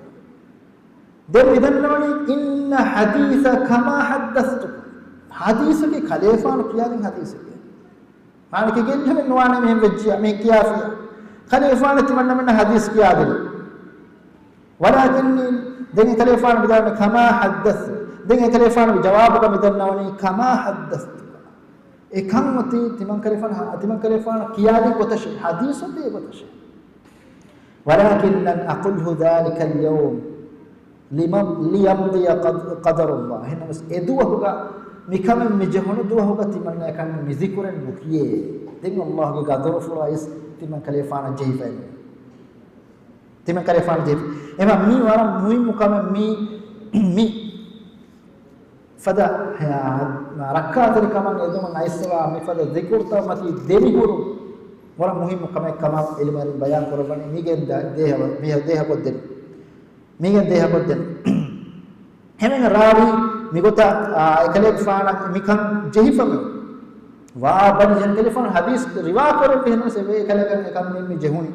ދެން މިދަންނަވަނީ، إن حديث كما حدثتكم. ޙަދީޘަކީ ކަލޭފާނު ކިޔާދިން ޙަދީޘެކޭ. މާނައަކީ ގެއްލުމެއް ނުވާނެ މިހެން ވެއްޖިޔާ، މިހެން ކިޔާފިޔާ. ކަލޭފާނު ތިމަންނަމެންނަށް ޙަދީޘް ކިޔާދިނީ. ولكني، ދެން އެކަލޭފާނު ވިދާޅުވީ، كما حدثت. ދެން އެކަލޭފާނު ޖަވާބުގަ މިދަންނަވަނީ، كما حدثتك. އެކަން އޮތީ ތިމަންކަލޭފާނު، ތިމަންކަލޭފާނު ކިޔާދިން ގޮތަށޭ، ޙަދީޘް އޮތީ އެގޮތަށޭ. ولكن لم أقله ذلك اليوم لم-، ليمضي قد-، قدر الله. އެހެންނަމަވެސް އެ ދުވަހުގަ، މިކަމެއް މި ޖެހުނު ދުވަހުގަ ތިމަންނައަކަށް މި ޒިކުރެއް ނުކިޔޭ. ދެން ﷲގެ ގަދަރުފުޅާ އިސް ތިމަން ކަލޭފާނަށް ޖެހިފައެއް ނޫން. ތިމަން ކަލޭފާނަށް ޖެހިފަ. އެމަ މީ ވަރަށް މުހިއްމު ކަމެއް މީ، މި ފަދަ، އާ، ރައްކާތެރި ކަމަށް އެދުމަށް އައިސްފަވާ މިފަދަ ޒިކުރުތައް މަތީ ދެމިހުރުން ވަރަށް މުހިއްމު ކަމެއް ކަމަށް އިލްމުވެރިން ބަޔާން ކުރައްވަނީ މީގެން ދޭހަ-، ދޭހަ-، ދޭހަކޮށްދެން. މީގެން ދޭހަކޮށްދެން. ހެމެން ރާވީ މިގޮތަށް، އާ، އެކަލޭގެފާނަށް މިކަން ޖެހިފަ މި ވާ ބަރި ޖެހުނު. ކަލޭފާނު ހަދީސް ރިވާ ކުރެއްވި ހެންނަސް އެކަލޭގެން އެކަން މި ޖެހުނީ.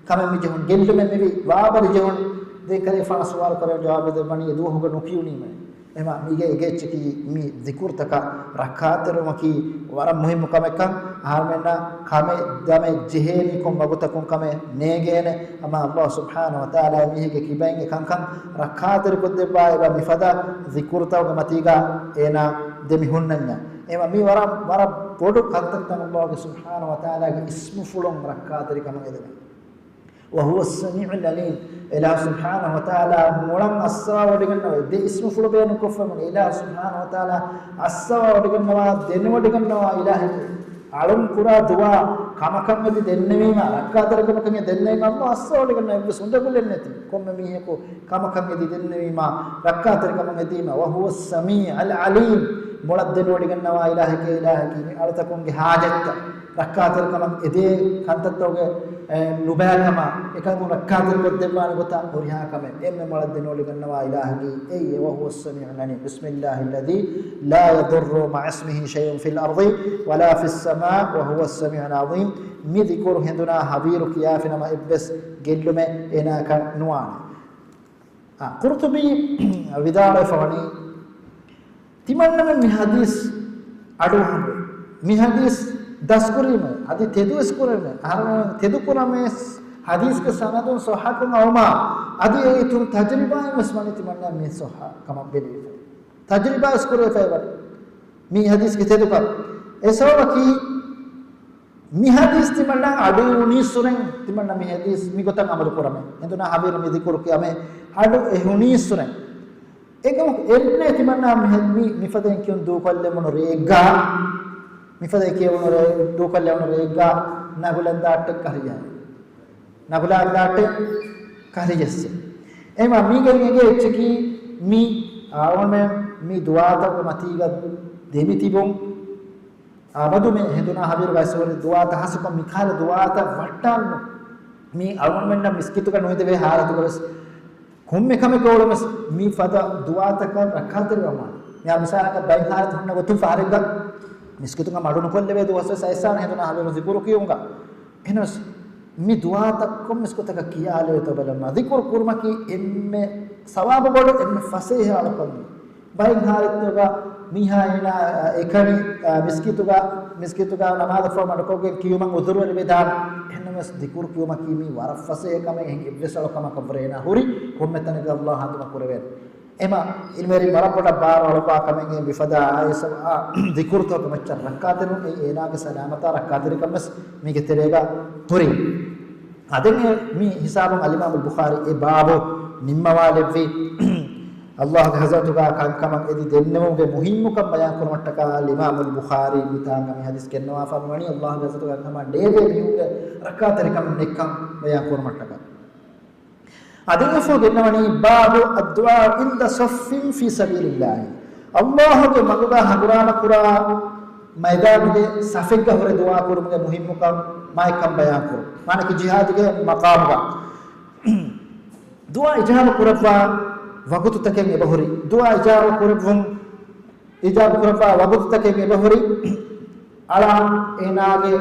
ކަމެއް މި ޖެހުނު. ގެއްލުމެއް މިވީ ވާ ބަރި ޖެހުނު. ދެން ކަލޭފާނަށް ސުވާލު ކުރެވޭ ޖަވާބު ދެއްވަނީ އެ ދުވަހުގަ ނުކިޔުނީމޭ. އެމަ މީގެ އެގެއްޗަކީ މި ޒިކުރުތަކަށް ރައްކާތެރިވުމަކީ ވަރަށް މުހިއްމު ކަމެއްކަން. އަހަރުމެންނަށް ކަމެއް ދަމެއް ޖެހޭނީ ކޮން ވަގުތަކުން ކަމެއް ނޭނގޭނެ. އަމާ ﷲ ސުބްޙާނަހު ވަތަޢާލާ މީހެއްގެ ކިބައިން އެކަންކަން ރައްކާތެރިކޮށްދެއްވާ އެބަ މިފަދަ ޒިކުރުތައް މަތީގަ އޭނާ ދެމިހުންނަންޏާ. އެމަ މީ ވަރަށް، ވަރަށް ބޮޑު ކަންތައްތައް ﷲ ގެ ސުބްޙާނަހު ވަތަޢާލާގެ އިސްމުފުޅުން ރައްކާތެރިކަމަށް އެދެމެ. وهو السميع العليم. އެލާހު ސުބްޙާނަހު ވަތަޢާލާ މޮޅަށް އައްސަވާ ވޮޑިގަންނަވާ، ދެ އިސްމުފުޅު ބޭނުންކޮށްފަ މި އިލާހު ސުބްޙާނަހު ވަތަޢާލާ އައްސަވާ ވޮޑިގަންނަވާ، ދެނެވޮޑިގަންނަވާ އިލާހެކޭ. އަޅުން ކުރާ ދުޢާ ކަމަކަށް އެދި ދެންނެވީމަ، ރައްކާތެރިކަމަކަށް ދެންނެވީމަ، ﷲ އައްސަވާ ވޮޑިގަންނަވާ، އެއްވެސް އުނދަގުލެއް ނެތި. ކޮންމެ މީހަކު ކަމަކަށް އެދި ދެންނެވީމަ، ރައްކާތެރިކަމަށް އެދީމަ، وهو السميع العليم، މޮޅަށް ދެނެވޮޑިގަންނަވާ އިލާހެކޭ، އިލާހަކީ މި އަޅުތަކުންގެ ހާޖަތްތައް ރައްކާތެރިކަމަށް އެދޭ ކަންތައްތަކުގެ، އެ، ނުބައިކަމާ، އެކަންކުން ރައްކާތެރިކޮށްދެއްވާނެ ގޮތަށް ހުރިހާ ކަމެއް އެންމެ މޮޅަށް ދެނެވޮޑިގަންނަވާ އިލާހަކީ އެއީ، وهو السميع العليم. بسم الله الذي لا يضر مع اسمه شيء في الأرض ولا في السماء وهو السميع العظيم. މި ޒިކުރު ހެނދުނާ ހަވީރު ކިޔާފިނަމަ އެއްވެސް ގެއްލުމެއް އޭނާއަކަށް ނުވާނެ. އާ، ޤުރްޠުބީ ވިދާޅުވެފަވަނީ، ތިމަންނަމެން މި ޙަދީޘް އަޑުއަހަންވޭ. މި ޙަދީޘް ދަސްކުރީމޭ، އަދި ތެދުވެސް ކުރީމޭ. އަހަރުމެން ތެދުކުރަމޭ ޙަދީޘްގެ ސަނަދުން ޞައްޙަކަން އައުމާ، އަދި އެއިތުރު ތަޖުރިބާއިން ވެސް ވަނީ ތިމަންނަ މި ޞައްޙަ ކަމަށް ބެލެވިފަ. ތަޖުރިބާ ވެސް ކުރެވިފައި ވަނީ. މި ޙަދީޘްގެ ތެދުކަން. އެ ސަބަބަކީ، މި ޙަދީޘް ތިމަންނަ އަޑު އިވުނީއްސުރެން، ތިމަންނަ މި ޙަދީޘް މިގޮތަށް ޢަމަލު ކުރަމޭ. ހެނދުނާ ހަވީރު މި ޛިކުރު ކިޔަމޭ އަޑު އެހުނީއްސުރެން. އެކަމަކު އެންމެ ތިމަންނަ މި ޙަ-، މި، މިފަދައިން ކިޔުން ދޫކޮށްލެވުނު ރޭގާ، މިފަދައިން ކިޔެވުނު ރޭ-، ދޫކޮށްލެވުނު ރޭގާ ނަގުލަން ދާއްޓެއް ކަހަލަ ޖެއްސެ. ނަގުލަން ދާއްޓެއް ކަހަލަ ޖެއްސެ. އެމަ މީގެން އެނގޭ އެއްޗަކީ މި އަޅުގަނޑުމެން މި ދުޢާތަކުގެ މަތީގަ ދެމި ތިބުން. އަބަދު މި ހެނދުނާ ހަވީރު ވައިސް ހުރި ދުޢާތައް ހާއްސަކޮށް މިކަހަލަ ދުޢާތައް ވައްޓާލުން. މީ އަޅުގަނޑުމެންނަށް މިސްކިތުގަ ނުއިދެވޭ ހާލަތުގަ ވެސް ކޮންމެ ކަމެއްގަ އުޅުނަސް މި ފަދަ ދުޢާތަކަށް ރައްކާތެރިވަމާ. މިހާ މިސާލަކަށް ބައެއް ހާލަތު ހުންނަ ގޮތުން ފަހަރެއްގަ މިސްކިތުގަ މަޑު ނުކޮށްލެވޭ ދުވަސް ވެސް އައިސާނެ ހެނދުނާ ހަވީރު ޒިކުރު ކިޔުމުގަ. އެހެނަސް މި ދުޢާތައް ކޮންމެސް ގޮތަކަށް ކިޔާލެވޭތޯ ބަލަމާ. ޛިކުރު ކުރުމަކީ އެންމެ ސަވާބު ބޮޑު، އެންމެ ފަސޭހަ އަޅުކަން. ބައެއް ހާލަތުގަ މީހާ އޭނާ އެކަނި، އާ، މިސްކިތުގަ، މިސްކިތުގަ ނަމާދަށްފަހު މަޑުކޮށްގެން ކިޔުމަށް ޢުޛުރު ވެރިވެދާނެ. އެހެންނަމަވެސް ޛިކުރު ކިޔުމަކީ މީ ވަރަށް ފަސޭހަ ކަމެއް. އެހެން އެއްވެސް އަޅުކަމަކަށްވުރެ އޭނާ ހުރި ކޮންމެ ތަނެއްގަ ﷲ ހަނދުމަ ކުރެވޭނެ. އެމަ ޢިލްމުވެރިން ވަރަށް ބޮޑަށް ބާރު އަޅުވާ ކަމެއް އެ މިފަދަ އާޔަތް ސަބަ-، އާ، ޛިކުރުތަކުގެ މައްޗަށް ރައްކާތެރިވުން އެއީ އޭނާގެ ސަލާމަތާ ރައްކާތެރިކަން ވެސް މީގެ ތެރޭގަ ހުރި. އަދެން އެ މި ހިސާބުން އަލްއިމާމު ބުޚާރީ އެ ބާބު ނިންމަވާލެއްވި. ﷲގެ ޙަޟްރަތުގަ ކަންކަމަށް އެދި ދެންނެވުމުގެ މުހިއްމުކަން ބަޔާން ކުރުމަށްޓަކާ އަލްއިމާމު ބުޚާރީ މިތާނގަ މި ޙަދީޘް ގެންނަވާފަ މިވަނީ ﷲގެ ޙަޟްރަތުގަ ކަންކަމަށް ނޭދޭ މީހުންގެ ރައްކާތެރިކަމެއް ނެތްކަން ބަޔާން ކުރުމަށްޓަކާ. އަދި އެފޯ ގެންނަވަނީ ބާބު އައްދުޢާ ޢިންދަ ޞައްފިން ފީ ސަބީލިﷲ. ﷲގެ މަގުގަ ހަނގުރާމަ ކުރާ މައިދާނުގެ ސަފެއްގަ ހުރެ ދުޢާ ކުރުމުގެ މުހިއްމުކަން މާތްކަން ބަޔާން ކުރުން. މާނަކީ ޖިހާދުގެ މަޤާމުގަ ދުޢާ އިޖާބަ ކުރައްވާ ވަގުތުތަކެއް އެބަހުރި. ދުޢާ އިޖާބަ ކުރެއްވުން، އިޖާބަ ކުރައްވާ ވަގުތުތަކެއް އެބަހުރި. އަޅާ އޭނާގެ،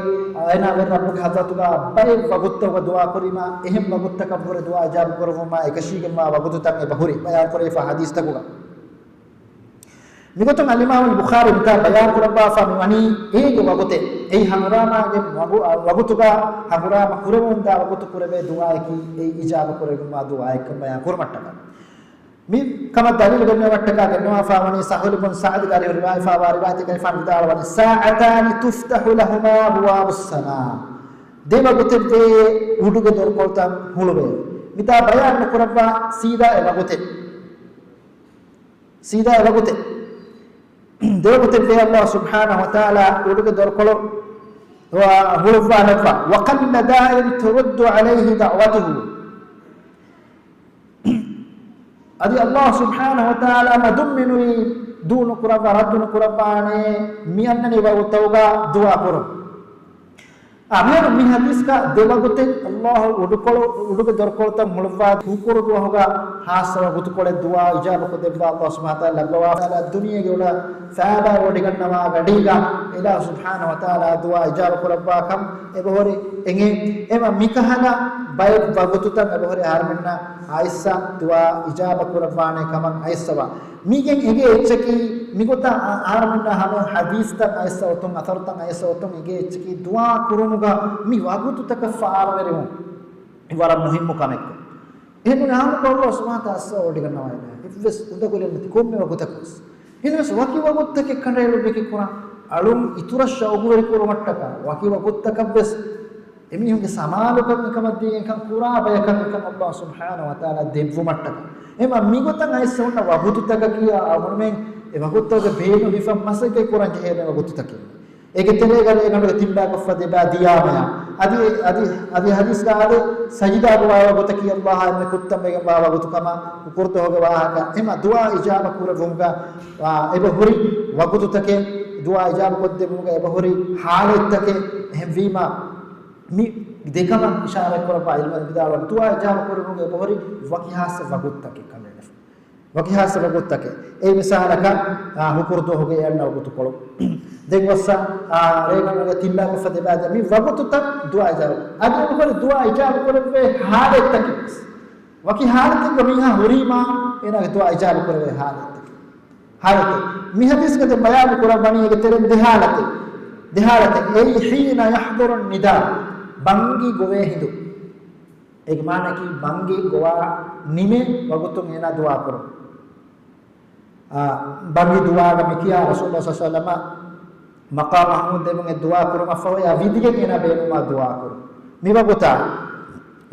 އޭނާ ވެރި ރައްބުގެ ޙަޟްރަތުގަ ބައެއް ވަގުތުތަކުގަ ދުޢާ ކުރީމާ، އެހެން ވަގުތުތަކަށްވުރެ ދުޢާ އިޖާބަ ކުރެއްވުމާ އެކަށީގެންވާ ވަގުތުތައް އެބަހުރި ބަޔާން ކުރެވިފަ ޙަދީޘްތަކުގަ. މިގޮތުން އަލްއިމާމު ބުޚާރީ މިތާ ބަޔާން ކުރައްވާފަ މިވަނީ އޭގެ ވަގުތެއް. އެއީ ހަނގުރާމާގެ ވަގު-، ވަގުތުގަ ހަނގުރާމަ ކުރެވުންދާ ވަގުތު ކުރެވޭ ދުޢާއަކީ އެއީ އިޖާބަ ކުރެވުމާ ދުޢާއެއްކަން ބަޔާން ކުރުމަށްޓަކާ. މި ކަމަށް ދަލީލު ގެންނަވާފަ މިވަނީ ސަހުލު ބުން ސަޢްދުގެ ރިވާޔަތްފަވާ ރިވާޔަތެއްގައި ރިވާޔަތް ވިދާޅުވަނީ، ساعتان تفتح لهما أبواب السماء. ދެ ވަގުތެއްވޭ އުޑުގެ ދޮރުކޮޅުތައް ހުޅުވޭ. މިތާ ބަޔާން ނުކުރައްވާ ސީދާ އެ ވަގުތެއް. ސީދާ އެ ވަގުތެއް. ދެވަގުތެއް ވޭ އައްލާހު ސުބްޙާނަހު ވަތަޢާލާ އުޑުގެ ދޮރުކޮޅު ހުޅުއްވާލައްވާ. وقل داع ترد عليه دعوته. އަދި އައްލާހު ސުބްޙާނަހު ވަތަޢާލާ މަދުން މިނުވީ ދޫ ނުކުރައްވާ، ރައްދު ނުކުރައްވާނޭ މި އަންނަނީ ވަގުތަކުގަ ދުޢާ ކުރުން. އާ، މިހާރު މި ޙަދީޘްގަ ދެ ވަގުތެއް އައްލާހު އުޑުކޮޅު، އުޑުގެ ދޮރުކޮޅުތައް ހުޅުއްވާ ހުކުރު ދުވަހުގަ ޚާއްޞަ ވަގުތުކޮޅެއް ދުޢާ އިޖާބަކޮށްދެއްވާ އައްލާހު ސުބްޙާނަހު ވަތަޢާލާ ލައްވަވާ. ދުނިޔޭގެ އުޑަށް ފައިބާ ވޮޑިގަންނަވާ ގަޑީގަ އިލާހު ސުބްޙާނަހު ވަތަޢާލާ ދުޢާ އިޖާބަ ކުރައްވާކަން އެބަހުރި އެނގޭ. އެމަ މިކަހަލަ ބައެއް ވަގުތުތައް އެބަހުރި އަހަރުމެންނަށް އައިސް ދުޢާ އިޖާބަ ކުރައްވާނެ ކަމަށް އައިސްވާ. މީގެން އެނގޭ އެއްޗަކީ މިގޮތަށް އަ-، އަހަރުމެންނަށް ހަމަ ޙަދީޘްތައް އައިސް އޮތުން، އަސަރުތައް އައިސް އޮތުން އެނގޭ އެއްޗަކީ ދުޢާ ކުރުމުގަ މި ވަގުތުތަކަށް ފާރުވެރިވުން ވަރަށް މުހިއްމު ކަމެއްކަން. އެހެން އާންމުކޮށް އައްލާހު ސުބްޙާނަހު ވަތަޢާލާ އައްސަ ވޮޑިގަންނަވައިލާ އެއްވެސް އުނދަގުލެއް ނެތި ކޮންމެ ވަގުތަކުވެސް. އެހެނަސް ވަކި ވަގުތުތަކެއް ކަނޑައެޅުއްވިއްކަކީ ކުރާ އަޅުން އިތުރަށް ޝައުގުވެރިކުރުމަށްޓަކާ، ވަކި ވަގުތުތަކަށްވެސް އެމީހުންގެ ސަމާލުކަން އެކަމަށް ދީގެން ކަން ކުރާ ބަޔަކަށް އެކަން އައްލާހު ސުބްޙާނަހު ވަތަޢާލާ ދެއްވުމަށްޓަކާ. އެމަ މިގޮތަށް އައިސް ހުންނަ ވަގުތުތަކަކީ އަޅުމެން އެ ވަގުތުތަކުގެ ބޭނުން ހިފަން މަސައްކަތް ކުރަން ޖެހޭނެ ވަގުތުތަކެއް. އޭގެ ތެރޭގަ ރޭގަނޑުގެ ތިން ބަޔަކަށްފަ ދެބައި ދިޔާމަޔާ. އަދި، އަދި، އަދި ޙަދީޘްގަ އާދެ، ސަޖިދާ ގޮވާ ވަގުތަކީ އައްލާހާ އެންމެ ކުއްތަން ވެގެންވާ ވަގުތު ކަމަށް ހުކުރު ދުވަހުގެ ވާހަކަ. އެމަ ދުޢާ އިޖާބަ ކުރެއްވުމުގަ، އާ، އެބަހުރި ވަގުތުތަކެއް، ދުޢާ އިޖާބަ ކޮށްދެއްވުމުގަ އެބަހުރި ޙާލަތްތަކެއް. އެހެންވީމަ، މި ދެކަމަށް އިޝާރާތް ކުރައްވާ ޢިލްމުވެރިން ވިދާޅުވަނީ، ދުޢާ އިޖާބަ ކުރެއްވުމުގަ އެބަހުރި ވަކި ޚާއްޞަ ވަގުތުތަކެއް ކަނޑައެޅިފަ. ވަކި ޚާއްޞަ ވަގުތުތަކެއް. އެއީ މިސާލަކަށް، އާ، ހުކުރު ދުވަހުގެ އެއް އަންނަ ވަގުތުކޮޅު. ދެން ގޮއްސަ، އާ، ރޭގަނޑުގެ ތިން ބަޔަކަށްފަ ދެބައި ދިޔަ މި ވަގުތުތައް ދުޢާ އިޖާބަ. އަދި އެބަހުރި ދުޢާ އިޖާބަ ކުރެއްވޭ ޙާލަތްތަކެއް ވެސް. ވަކި ޙާލަތެއްގަ މީހާ ހުރީމާ އޭނާގެ ދުޢާ އިޖާބަ ކުރެވޭ ޙާލަތްތަކެއް. ޙާލަތެއް. މި ޙަދީޘްގަ ދެން ބަޔާން ކުރައްވަނީ އޭގެ ތެރެއިން ދެ ޙާލަތެއް. ދެ ޙާލަތެއް. އެއީ حين يحضر النداء، ބަންގި ގޮވޭ ހިނދު. އޭގެ މާނައަކީ ބަންގި ގޮވާ ނިމޭ ވަގުތުން އޭނާ ދުޢާ ކުރުން. އާ، ބަންގި ދުޢާގަ މިކިޔާ ރަސޫލުﷲ ޞައްލަﷲ ޢަލައިހި ވަސައްލަމަ މަޤާމް މަޙްމޫދު ދެމުން އެ ދުޢާ ކުރުމަށްފަހު އެއާ ވިދިގެން އޭނާ ބޭނުންވާ ދުޢާ ކުރުން. މި ވަގުތާ،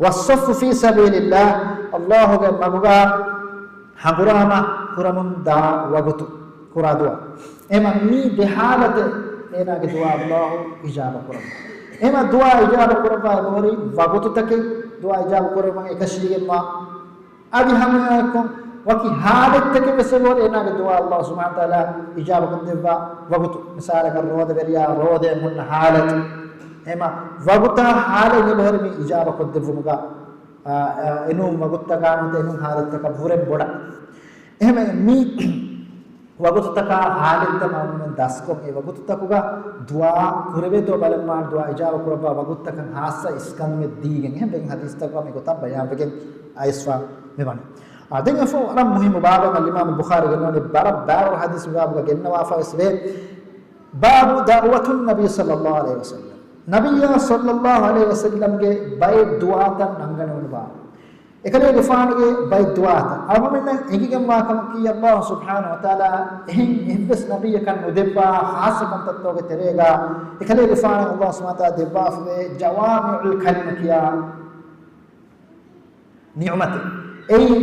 والصف في سبيل الله، ﷲގެ މަގުގަ ހަނގުރާމަ ކުރަމުން ދާ ވަގުތު ކުރާ ދުޢާ. އެމަ މީ ދެ ޙާލަތެއް އޭނާގެ ދުޢާ ﷲ އިޖާބަ ކުރަމުން. އެމަ ދުޢާ އިޖާބަ ކުރައްވާ އެބަހުރި ވަގުތުތަކެއް ދުޢާ އިޖާބަ ކުރައްވަން އެކަށީގެންވާ. އަދި ހަމައެއާއެކު ވަކި ޙާލަތްތަކެއް ވެސް އެބަހުރި އޭނާގެ ދުޢާ ﷲ ސުބްޙާނަހު ވަތަޢާލާ އިޖާބަ ކޮށްދެއްވާ ވަގުތު. މިސާލަކަށް ރޯދަވެރިޔާ ރޯދައިން ހުންނަ ޙާލަތު. އެމަ ވަގުތާ ޙާލަތް އެބަހުރި މި އިޖާބަ ކޮށްދެއްވުމުގަ، އާ، އެނޫން ވަގުތުތަކާ ނުވަތަ އެނޫން ޙާލަތްތަކަށް ވުރެން ބޮޑަށް. އެހެންވެ މި ވަގުތުތަކާ ޙާލަތްތައް މަޢުލޫމެއް ދަސްކޮށް، އެ ވަގުތުތަކުގަ ދުޢާ ކުރެވޭތޯ ބަލަން މާ ދުޢާ އިޖާބަ ކުރައްވާ ވަގުތުތަކަށް ޚާއްޞަ އިސްކަންމެއް ދީގެން. އެހެން ބެން ޙަދީޘްތަކުގަ މި ގޮތަށް ބަޔާންވެގެން އައިސްފަ މިވަނީ. އާ، ދެން އެފަ ވަރަށް މުހިއްމު ބާބެއް އަލްއިމާމު ބުޚާރީ ގެންނަވަނީ ބަރަށް ބާރު ޙަދީޘް ބާބުގަ ގެންނަވާފަވެސް ވޭ. باب دعوة النبي صلى الله عليه وسلم. ނަބިއްޔާ ޞައްލަﷲ ޢަލައިހި ވަސައްލަމްގެ ބައެއް ދުޢާތައް ނަންގަނެވުނު ބާރު. އެކަލޭގެފާނުގެ ބައެއް ދުޢާތައް އަޅުގަނޑުމެންނަށް އެނގިގެންވާ ކަމަކީ، ﷲ ސުބްޙާނަހު ވަތަޢާލާ އެހެން އެއްވެސް ނަބިއްޔަކަށް ނުދެއްވާ ޚާއްޞަ ކަންތައްތަކުގެ ތެރޭގަ އެކަލޭގެފާނަށް ﷲ ސުބްޙާނަހު ވަތަޢާލާ ދެއްވާފަވޭ ޖަވާމިޢުލް ކަލިމަ ކިޔާ ނިޢުމަތެއް. އެއީ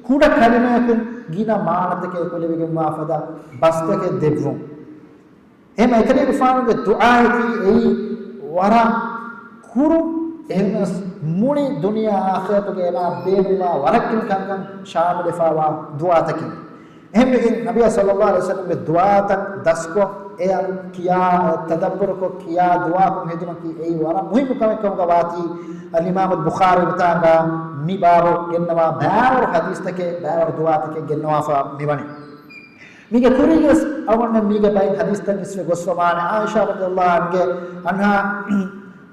ކުޑަ ކަލިމަޔަކުން ގިނަ މާނަތަކެއް އެކުލެވިގެންވާ ފަދަ ބަސްތަކެއް ދެއްވުން. އެހެން އެކަލޭގެފާނުގެ ދުޢާއަކީ އެއީ ވަރަށް ކުރު، އެހެނަސް މުޅި ދުނިޔެ އާޚިރަތުގެ އޭނާ ބޭނުންވާ ވަރަށް ގިނަ ކަންކަން ޝާމިލުވެފައިވާ ދުޢާތަކެއް. އެހެންވެގެން ނަބިއްޔާ ޞައްލަﷲ ޢަލައިހި ވަސައްލަމްގެ ދުޢާތައް ދަސްކޮށް، އެއަށް ކިޔާ، ތަދައްބުރުކޮށް ކިޔާ ދުޢާކޮށް ހެދުމަކީ އެއީ ވަރަށް މުހިއްމު ކަމެއް ކަމުގަ ވާތީ، އަލްއިމާމު ބުޚާރީ މިތާނގަ މި ބާބު ގެންނަވާ ބާވަރު ޙަދީޘްތަކެއް، ބާވަރު ދުޢާތަކެއް ގެންނަވާފަ މިވަނީ. މީގެ ކުރީގަސް އަޅުގަނޑުމެން މީގެ ބައެއް ޙަދީޘްތައް އިސްވެ ގޮސްފަ ވާނެ. ޢާއިޝާ ރަޟިޔަﷲ ޢަންހާ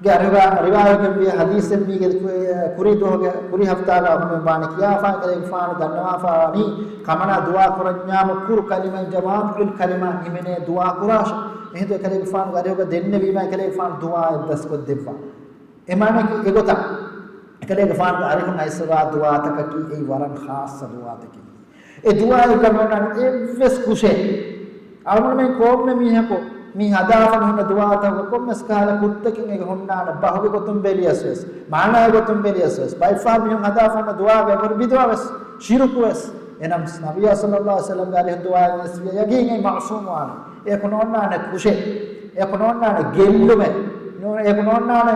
ގެ ރިވާ-، ރިވާޔަތްގެންވި ޙަދީޘެއް މީގެ ކު-، ކުރީ ދުވަހުގެ ކުރީ ހަފްތާގަ އަޅުގަނޑުމެން ވާނެ ކިޔާފަ، އެކަލޭގެފާނު ދަންނަވާފަ ވާނީ ކަމަނާ ދުޢާ ކުރަންޏާމު ކުރު ކަލިމައިން ޖަވާމިޢުލް ކަލިމާ ހިމެނޭ ދުޢާ ކުރާށޭ. އެހިނދު އެކަލޭގެފާނުގެ އަރިހުގަ ދެންނެވީމަ އެކަލޭގެފާނު ދުޢާއެއް ދަސްކޮށްދެއްވާ. އެ މާނައަކީ އެގޮތަށް އެކަލޭގެފާނުގެ އަރިހުން އައިސްފަވާ ދުޢާތަކަކީ އެއީ ވަރަށް ޚާއްޞަ ދުޢާތަކެއް. އެ ދުޢާއެއްގަ ނޯންނާނެ އެއްވެސް ކުށެއް. އަޅުގަނޑުމެން ކޮންމެ މީހަކު މި ހަދާފަ ހުންނަ ދުޢާތަކުގަ ކޮންމެސް ކަހަލަ ކުށްތަކެއް އޭގަ ހުންނާނެ، ބަހުގެ ގޮތުން ބެލިޔަސް ވެސް، މާނައިގެ ގޮތުން ބެލިޔަސް ވެސް، ބައެއްފަހަރު މީހުން ހަދާފަ ހުންނަ ދުޢާގައި ހުރި ބިދުޢަ ވެސް، ޝިރުކު ވެސް. އެހެންނަމަވެސް ނަބިއްޔާ ޞައްލަﷲ ޢަލައިހި ވަސައްލަމްގެ އަރިހުން ދުޢާއެއް ވެސް ވިޔަ ޔަގީން އެއީ މަޢުޞޫމުވާނެ. އެއަކު ނޯންނާނެ ކުށެއް، އެއަކު ނޯންނާނެ ގެއްލުމެއް، ނޫން އެއަކު ނޯންނާނެ،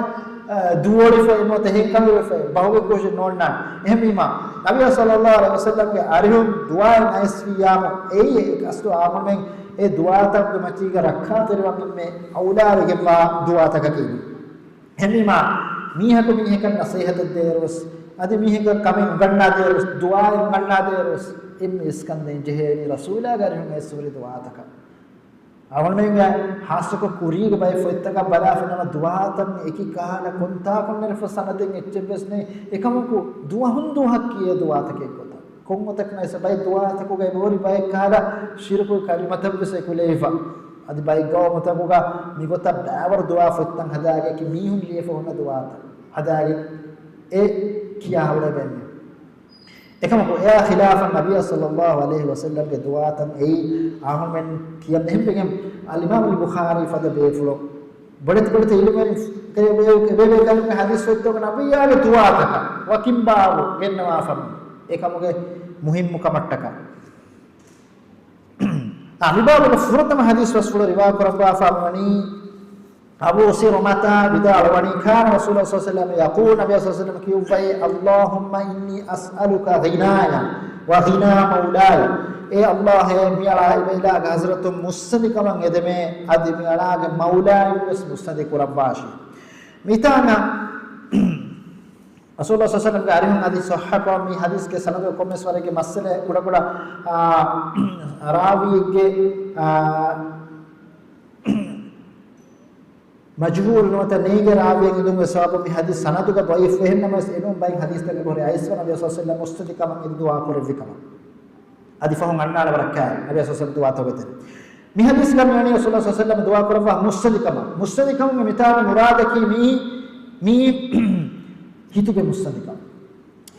އަ، ދުވޮޅިފައި ނުވަތަ ހެންކަޅުވެފައި ބަހުގެ ކުށެއް ނޯންނާނެ. އެހެންވީމާ، ނަބިއްޔާ ޞައްލަﷲ ޢަލައިހި ވަސައްލަމްގެ އަރިހުން ދުޢާއެއް އައިސްވިއްޔާމު، އެއީ އަސްލު އާންމުމެން އެ ދުޢާތަކުގެ މަތީގަ ރައްކާތެރިވާން އެންމެ އައުލާވެގެންވާ ދުޢާތަކަކީ. އެހެންވީމާ، މީހަކު މީހަކަށް ނަޞޭޙަތެއް ދޭއިރުވެސް، އަދި މީހަކަށް ކަމެއް އުނގަންނާދޭއިރުވެސް، ދުޢާއެއް އުނގަންނާދޭއިރުވެސް، އެންމެ އިސްކަންދޭން ޖެހޭނީ ރަސޫލާގެ އަރިހުން އައިސް ހުރި ދުޢާތަކަށް. އަޅުގަނޑުމެންގެ ޚާއްޞަކޮށް ކުރީގެ ބައެއް ފޮތްތަކަށް ބަލާފިނަމަ، ދުޢާތައް އެކި ކަހަލަ ކޮންތާކުން ނެރެފަ ސަނަދެއް އެއްޗެއްވެސް ނެތް. އެކަމަކު، ދުވަހުން ދުވަހަކީ އެ ދުޢާތަކެއް ގޮތަށް. ކޮން ގޮތަކަށް ނައިސް ބައެއް ދުޢާތަކުގައި ހުރި ބައެއް ކަހަލަ ޝިރުކު ކަލިމަތައްވެސް އެކުލެވިފަ. އަދި ބައެއް ގައުމުތަކުގަ މިގޮތަށް ބައިވަރު ދުޢާ ފޮތްތައް ހަދާގެ މީހުން ލިޔެފަ ހުންނަ ދުޢާތައް ހަދާގެ އެ ކިޔާ ހުޅޭ ބޭންމެ. އެކަމަކު، އެއާ ޚިލާފަށް ނަބިއްޔާ ޞައްލަﷲ ޢަލައިހި ވަސައްލަމްގެ ދުޢާތައް އެއީ އަހުމެން ކިޔަން އެހެންވެގެން، އަލްއިމާމު އަލް ބުޚާރީ ފަދަ ބޭފުޅުން ބޮޑެތި ބޮޑެތި ޢިލްމުވެރިން ކަލޭ ބޭ-، ބޭބޭ ކަލުންގެ ޙަދީޘް ފޮތްތަކުގަ ނަބިއްޔާގެ ދުޢާތަކަށް ވަކިން ބާވު ގެންނަވާފަ އެކަމުގެ މުހިއްމު ކަމަށްޓަކާ. އާ، މި ބާބުގެ ފުރަތަމަ ޙަދީޘް ބަސްފުޅު ރިވާ ކުރައްވާފަ ވަނީ އަބޫ ސިރުމަތާ ވިދާޅުވަނީ، كان رسول الله صلى الله عليه وسلم يقول، ނަބިއްޔާ ޞައްލަﷲ ޢަލައިހި ވަސައްލަމް ކިޔުއްވައި، اللهم إني أسألك غنايا وغنى مولاي. އޭ ﷲ، މިއަޅާ އިބައިލާގެ ޙަޟްރަތުން މުއްސަނދިކަމަށް އެދެމޭ، އަދި މިއަޅާގެ މައުލާއިން ވެސް މުއްސަނދި ކުރައްވާށި. މިތާނަ ރަސޫލުﷲ ޞައްލަﷲ ޢަލައިހި ވަސައްލަމްގެ އަރިހުން އަދި ޞައްޙަކޮށް މި ޙަދީޘްގެ ސަނަދު ކޮންމެސް ވަރެއްގެ މައްސަލަ ކުޑަކުޑަ، އާ، ރާވީއެއްގެ، އާ، މަޖްހޫލު ނުވަތަ ނޭނގޭ ރާވީއެއް އިންދުން ވެސް ސަބަބުން މި ޙަދީޘް ސަނަދުގަ ޟަޢީފު. އެހެންނަމަވެސް އެނޫން ބައެއް ޙަދީޘްތަކެއް ހުރި އައިސްފަ ނަބިއްޔާ ޞައްލަﷲ ޢަލައިހި ވަސައްލަމް މުއްސަނދިކަމަށް އެދި ދުޢާ ކުރެއްވި ކަމަށް. އަދި ފަހުން އަންނާނެ ވަރަށް ކައިރި ނަބިއްޔާ ޞައްލަﷲ ޢަލައިހި ވަސައްލަމް ދުޢާތައް އޮތެ. މި ޙަދީޘްގަ މިވަނީ ރަސޫލުﷲ ޞައްލަﷲ ޢަލައިހި ވަސައްލަމް ދުޢާ ކުރައްވާ މުއްސަނދިކަމަށް. މުއްސަނދިކަމުގެ މިތާގެ މުރާދަކީ މިއީ، މިއީ ހިތުގެ މުއްސަނދިކަން.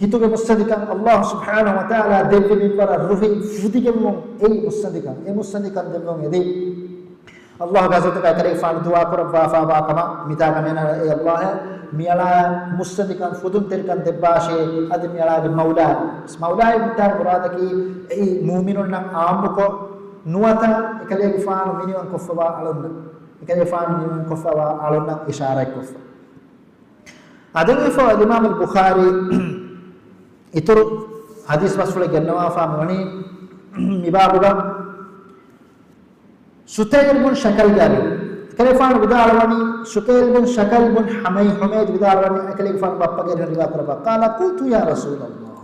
ހިތުގެ މުއްސަނދިކަން، ﷲ ސުބްޙާނަހޫ ވަތަޢާލާ ދެއްވި މިންވަރަށް ރުހި ފުދިގެންވުން އެއީ މުއްސަނދިކަން. އެ މުއްސަނދިކަން ދެއްވުން އެދި ﷲ ގެ ޙަޟްރަތުގައި ކަލޭގެފާނު ދުޢާ ކުރައްވާފާވާ ކަމަށް. މިތާގަ މޭނަ، އޭ ﷲ، މިއަޅާ މުއްސަނދިކަން ފުދުންތެރިކަން ދެއްވާށޭ، އަދި މިއަޅާގެ މައުލާ، މައުލާއިން މިތާގެ މުރާދަކީ އެއީ މުއުމިނުންނަށް ޢާއްމުކޮށް ނުވަތަ އެކަލޭގެފާނު މިނިވަން ކޮށްފަވާ އަޅުންނަށް، އެކަލޭގެފާނު މިނިވަން ކޮށްފަވާ އަޅުންނަށް އިޝާރާތްކޮށްފަ. އަދި އެފަ އަލްއިމާމު އަލްބުޚާރީ އިތުރު ޙަދީޘް ބަސްފުޅެއް ގެންނަވާފާ މިވަނީ މި ބާބުގަ ސުތައިރު ބުން ޝަކަލްގެ އަރިހުން. އެކަލޭގެފާނު ވިދާޅުވަނީ، ސުތައިރު ބުން ޝަކަލް ބުން ޙަމައި-، ޙުމައިދު ވިދާޅުވަނީ، އެކަލޭގެފާނު ބައްޕަގެ އަރިހުން ރިވާ ކުރައްވާ. قال قلت يا رسول الله.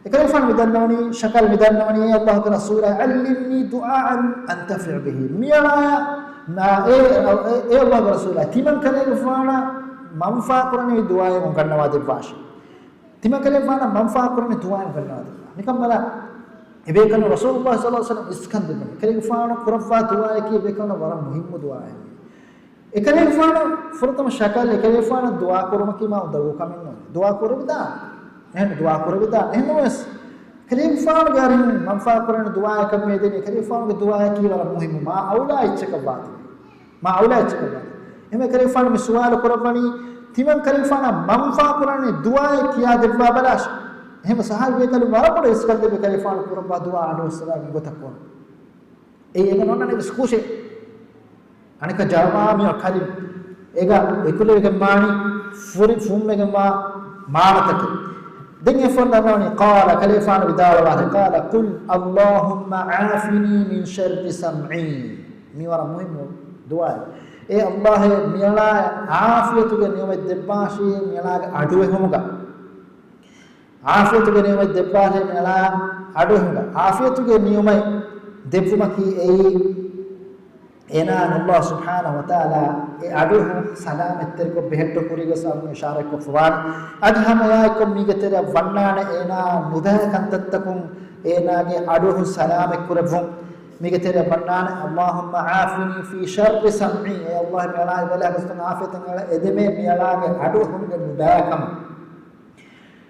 އެކަލޭގެފާނު މި ދަންނަވަނީ، ޝަކަލް މި ދަންނަވަނީ، އޭ ﷲގެ ރަސޫލާ، علمني دعاء أنتفع به. މިއަޅާ، މާ، އޭ، އޭ، އޭ ﷲގެ ރަސޫލާ، ތިމަން ކަލޭގެފާނަށް މަންފާ ކުރަނިވި ދުޢާއެއް އުނގަންނަވާ ދެއްވާށޭ. ތިމަން ކަލޭގެފާނަށް މަންފާ ކުރަނިވި ދުޢާއެއް އުނގަންނަވާ ދެއްވާ. ނިކަން ބަލަ، އެބޭކަލުން ރަސޫލުﷲ ޞައްލަﷲ ޢަލައިހި ވަސައްލަމް އިސްކަން ދެއްވުނީ. ކަލޭގެފާނަށް ކުރައްވާ ދުޢާއަކީ އެބޭކަލުންނަށް ވަރަށް މުހިއްމު ދުޢާއެއް. އެކަލޭގެފާނަށް ފުރަތަމަ ޝަކަލް، އެކަލޭގެފާނަށް ދުޢާ ކުރުމަކީ މާ އުނދަގޫ ކަމެއް ނޫން. ދުޢާ ކުރެވިދާނެ. އެހެން ދުޢާ ކުރެވިދާނެ. އެހެންނަމަވެސް، ކަލޭގެފާނުގެ އަރިހުން މަންފާ ކުރަން ދުޢާއަކަށް މި އެދެނީ. ކަލޭގެފާނުގެ ދުޢާއަކީ ވަރަށް މުހިއްމު. މާ އައުލާ އެއްޗަކަށް ވާތީ. މާ އައުލާ އެއްޗަކަށް ވާތީ. އެހެންވެ ކަލޭގެފާނު މި ސުވާލު ކުރައްވަނީ، ތިމަން ކަލޭގެފާނަށް މަންފާ ކުރަނިވި ދުޢާއެއް ކިޔާ ދެއްވާ ބަލާށޭ. އެހެންވެ ސަހާބީ ބޭކަލުން ވަރަށް ބޮޑަށް އިސްކަން ދެއްވި ކަލޭގެފާނު ކުރައްވާ ދުޢާ އަޑުއައްސަވާ މިގޮތަށް ކުރަން. އެއީ އޭގަ ނޯންނާނެ ވެސް ކުށެއް. އަނެއްކާ ޖަވާމިޢުލް ކަލިމް. އޭގަ އެކުލެވިގެންވާނީ ފުރި ފުންމެގެންވާ މާނަތަކެއް. ދެން އެފަން ދަންނަވަނީ، ޤާލަ، ކަލޭގެފާނު ވިދާޅުވާހެ، ޤާލަ، قل اللهم عافني من شر سمعي. މި ވަރަށް މުހިއްމު ދުޢާއެއް. އޭ ﷲ، މިއަޅާ ޢާފިޔަތުގެ ނިޢުމަތް ދެއްވާށޭ، މިއަޅާގެ އަޑުއެހުމުގަ. ޢާފިޔަތުގެ ނިޢުމަތް ދެއްވާށޭ މިއަޅާ އަޑުއެހުމުގަ. ޢާފިޔަތުގެ ނިޢުމަތް ދެއްވުމަކީ އެއީ، އޭނާ ﷲ ސުބްޙާނަހޫ ވަތަޢާލާ އެ އަޑުއެހުން ސަލާމަތްތެރިކޮށް ބެހެއްޓު ކުރީގެ ސަބަބުން އިޝާރަތްކޮށްފަވާނެ. އަދި ހަމައެއާއެއްކޮށް މީގެ ތެރެއަށް ވަންނާނެ އޭނާ ނުދާ ކަންތައްތަކުން އޭނާގެ އަޑުއެހުން ސަލާމަތް ކުރެއްވުން. މީގެ ތެރެއަށް ވަންނާނެ، اللهم عافني في شر سمعي. އޭ ﷲ، މިއަޅާ އިބަލާގެ އާފިޔަތުން އަޅަ އެދެމޭ މިއަޅާގެ އަޑުއެހުމުގެ ނުދާކަމަށް.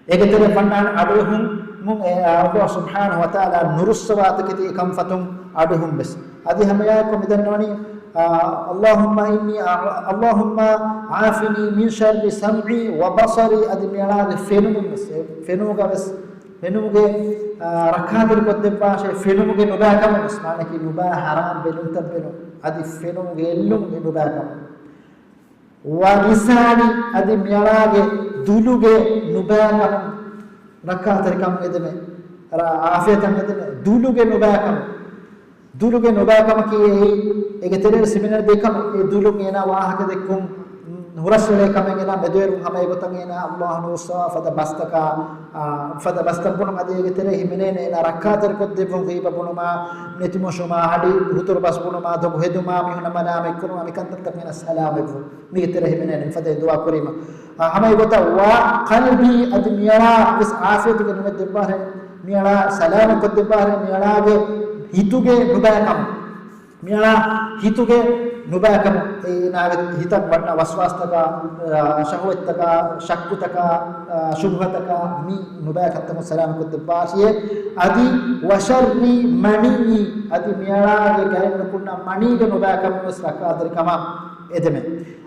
އޭގެ ތެރެއަށް ވަންނާނެ އަޑުއެހުމުން އެ ﷲ ސުބްޙާނަހޫ ވަތަޢާލާ ނުރުއްސަވާތަކެތި އެކަންފަތުން އަޑުއެހުން ވެސް. އަދި ހަމައެއާއެއްކޮށް މި ދަންނަވަނީ، އާ، اللهم إني أع-، اللهم عافني من شر سمعي وبصري، އަދި މިއަޅާގެ ފެނުމުން ވެސް، އެ ފެނުމުގަ ވެސް، ފެނުމުގެ، އާ، ރައްކާތެރި ކޮށްދެއްވާށޭ، ފެނުމުގެ ނުބައިކަމުން ވެސް، މާނައަކީ ނުބައި ހަރާން ބެލުންތައް ބެލުން، އަދި ފެނުމުގެ އެއްލުމުގެ ނުބައިކަމުން. ولساني، އަދި މިއަޅާގެ ދުލުގެ ނުބައިކަމުން ރައްކާތެރިކަމުން އެދެމެ، ރާ-، އާފިޔަތަށް އެދެމެ، ދުލުގެ ނުބައިކަމުން. ދުލުގެ ނުބައިކަމަކީ އެއީ، އޭގެ ތެރޭ ސިމިނަރ ދެކަމެއް، އެ ދުލުން އޭނާ ވާހަކަ ދެއްކުން، ހުރަސްއެޅޭ ކަމެއް އޭނާ މެދުވެރުން ހަމަ އެގޮތަށް އޭނާ އައްލާހު ނޫސްވާ ފަދަ ބަސްތަކާ، އާ، ފަދަ ބަސްތައް ބުނުން އަދި އޭގެ ތެރޭ ހިމެނޭނެ އޭނާ ރައްކާތެރިކޮށްދެއްވުން، ޣީބަ ބުނުމާ، ނެތިމޮށުމާ، ހަޑި ހުތުރު ބަސް ބުނުމާ، ދޮގު ހެދުމާ، މީހުންނަށް މަލާމަތްކުރުމާ، މި ކަންތައްތަކަށް އޭނާ ސަލާމަތްވުން. މީގެ ތެރޭ ހިމެނޭނެ ފަދައިން ދުޢާ ކުރީމަ. އާ، ހަމަ އެގޮތަށް ވަ ޤަލްބީ، އަދި މިއަޅާ ވެސް އާފިޔަތުގެ ނުވެ ދެއްވާށޭ، މިއަޅާ ސަލާމަތް ކޮށްދެއްވާށޭ، މިއަޅާގެ ހިތުގެ ނުބައިކަމުން. މިއަޅާ ހިތުގެ ނުބައިކަމުން، އޭނާގެ ހިތަށް ވަންނަ ވަސްވާސްތަކާ، އާ، ޝަހުވަތްތަކާ، ޝައްކުތަކާ، އާ، ޝުބުހަތަކާ، މި ނުބައިކަންތަކުން ސަލާމަތް ކޮށްދެއްވާށިއޭ. އަދި ވަޝައްރި މަނިއްޔި، އަދި މިއަޅާގެ ގައިން ނުކުންނަ މަނީގެ ނުބައިކަމުން ވެސް ރައްކާތެރިކަމަށް އެދެމެ.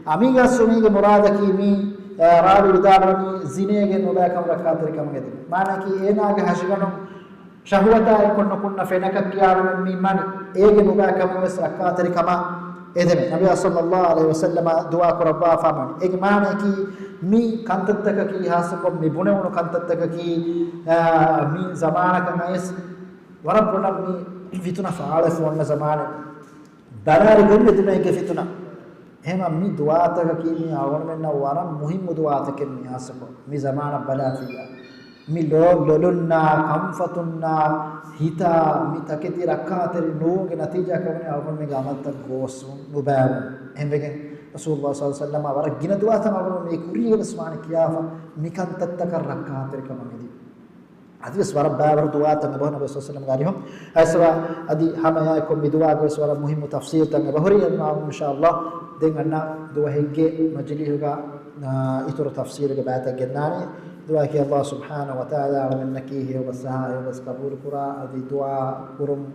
އަމީގަސް މީގެ މުރާދަކީ މީ، އާ، ރާވީ ވިދާޅުވަނީ ޒިނޭގެ ނުބައިކަމުން ރައްކާތެރިކަމަށް އެދެމެ. މާނައަކީ އޭނާގެ ހަށިގަނޑުން ޝަހުވަތާއެކު ނުކުންނަ ފެނަކަށް ކިޔާލުމެއް މީ މަނި، އޭގެ ނުބައިކަމުން ވެސް ރައްކާތެރިކަމަށް އެދެމެ. ނަބީ ޞައްލައްލާހު ޢަލައިހި ވަސައްލަމަ ދުޢާ ކުރައްވާފާ މަނި. އޭގެ މާނައަކީ މި ކަންތައްތަކަކީ ހާއްސަކޮށް މި ބުނެވުނު ކަންތައްތަކަކީ، އާ، މި ޒަމާނަކަށް އައިސް ވަރަށް ބޮޑަށް މި ފިތުނަ ފާޅެފަ އޮންނަ ޒަމާނެއް. ބަލާލި ގޮންވެ ދިމައެއްގެ ފިތުނަ. އެހެންވީމަ މި ދުޢާތަކަކީ މި އަޅުގަނޑުމެންނަށް ވަރަށް މުހިއްމު ދުޢާތަކެއް މި ހާއްސަކޮށް. މި ޒަމާނަށް ބަލާތީގަ. މި ލޯ-، ލޮލުންނާ، ކަންފަތުންނާ، ހިތާ، މި ތަކެތި ރައްކާތެރި ނުވުމުގެ ނަތީޖާ ކަމުން އަޅުގަނޑުމެންގެ އަމަލްތައް ގޯސްވުން، ނުބައިވުން. އެހެންވެގެން ރަސޫލުﷲ ޞައްލަﷲު ޢަލައިހި ވަސައްލަމަ ވަރަށް ގިނަ ދުޢާތައް އަޅުގަނޑު މި ކުރީގެ ވެސް ވާނެ ކިޔާފަ، މި ކަންތައްތަކަށް ރައްކާތެރިކަމަށް އެދި. އަދިވެސް ވަރަށް ބައިވަރު ދުޢާތައް އެބަހުރި ނަބީ ޞައްލަﷲު ޢަލައިހި ވަސައްލަމަގެ އަރިހުން. އައިސްވާ އަދި ހަމައެއާއެކު މި ދުޢާގެ ވެސް ވަރަށް މުހިއްމު ތަފްސީލްތައް އެބަހުރި. އެންމެ އިންޝާﷲ ދެން އަންނަ ދުވަހެއްގެ މަޖިލީހުގަ، އާ، އިތުރު ތަފްސީލުގެ ބައިތައް ގެންނާނެ. ދުޢާއަކީ ﷲ ސުބްޙާނަހޫ ވަތަޢާލާ އަޅަމެންނަކީ ހެޔޮބަސް އަހާ ހެޔޮބަސް ޤަބޫލުކުރާ އަދި ދުޢާ ކުރުން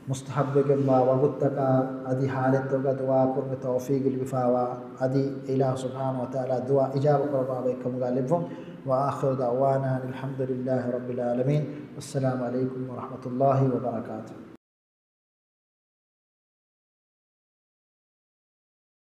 މުސްތަޙައްބުވެގެންވާ ވަގުތުތަކާ އަދި ޙާލަތްތަކުގަ ދުޢާ ކުރުމުގެ ތައުފީޤު ލިބިފާވާ އަދި އިލާހު ސުބްޙާނަހޫ ވަތަޢާލާ ދުޢާ އިޖާބަ ކުރައްވާ ބައެއްކަމުގަ ލެއްވުން. وآخر دعوانا أن الحمد لله رب العالمين. والسلام عليكم ورحمة الله وبركاته.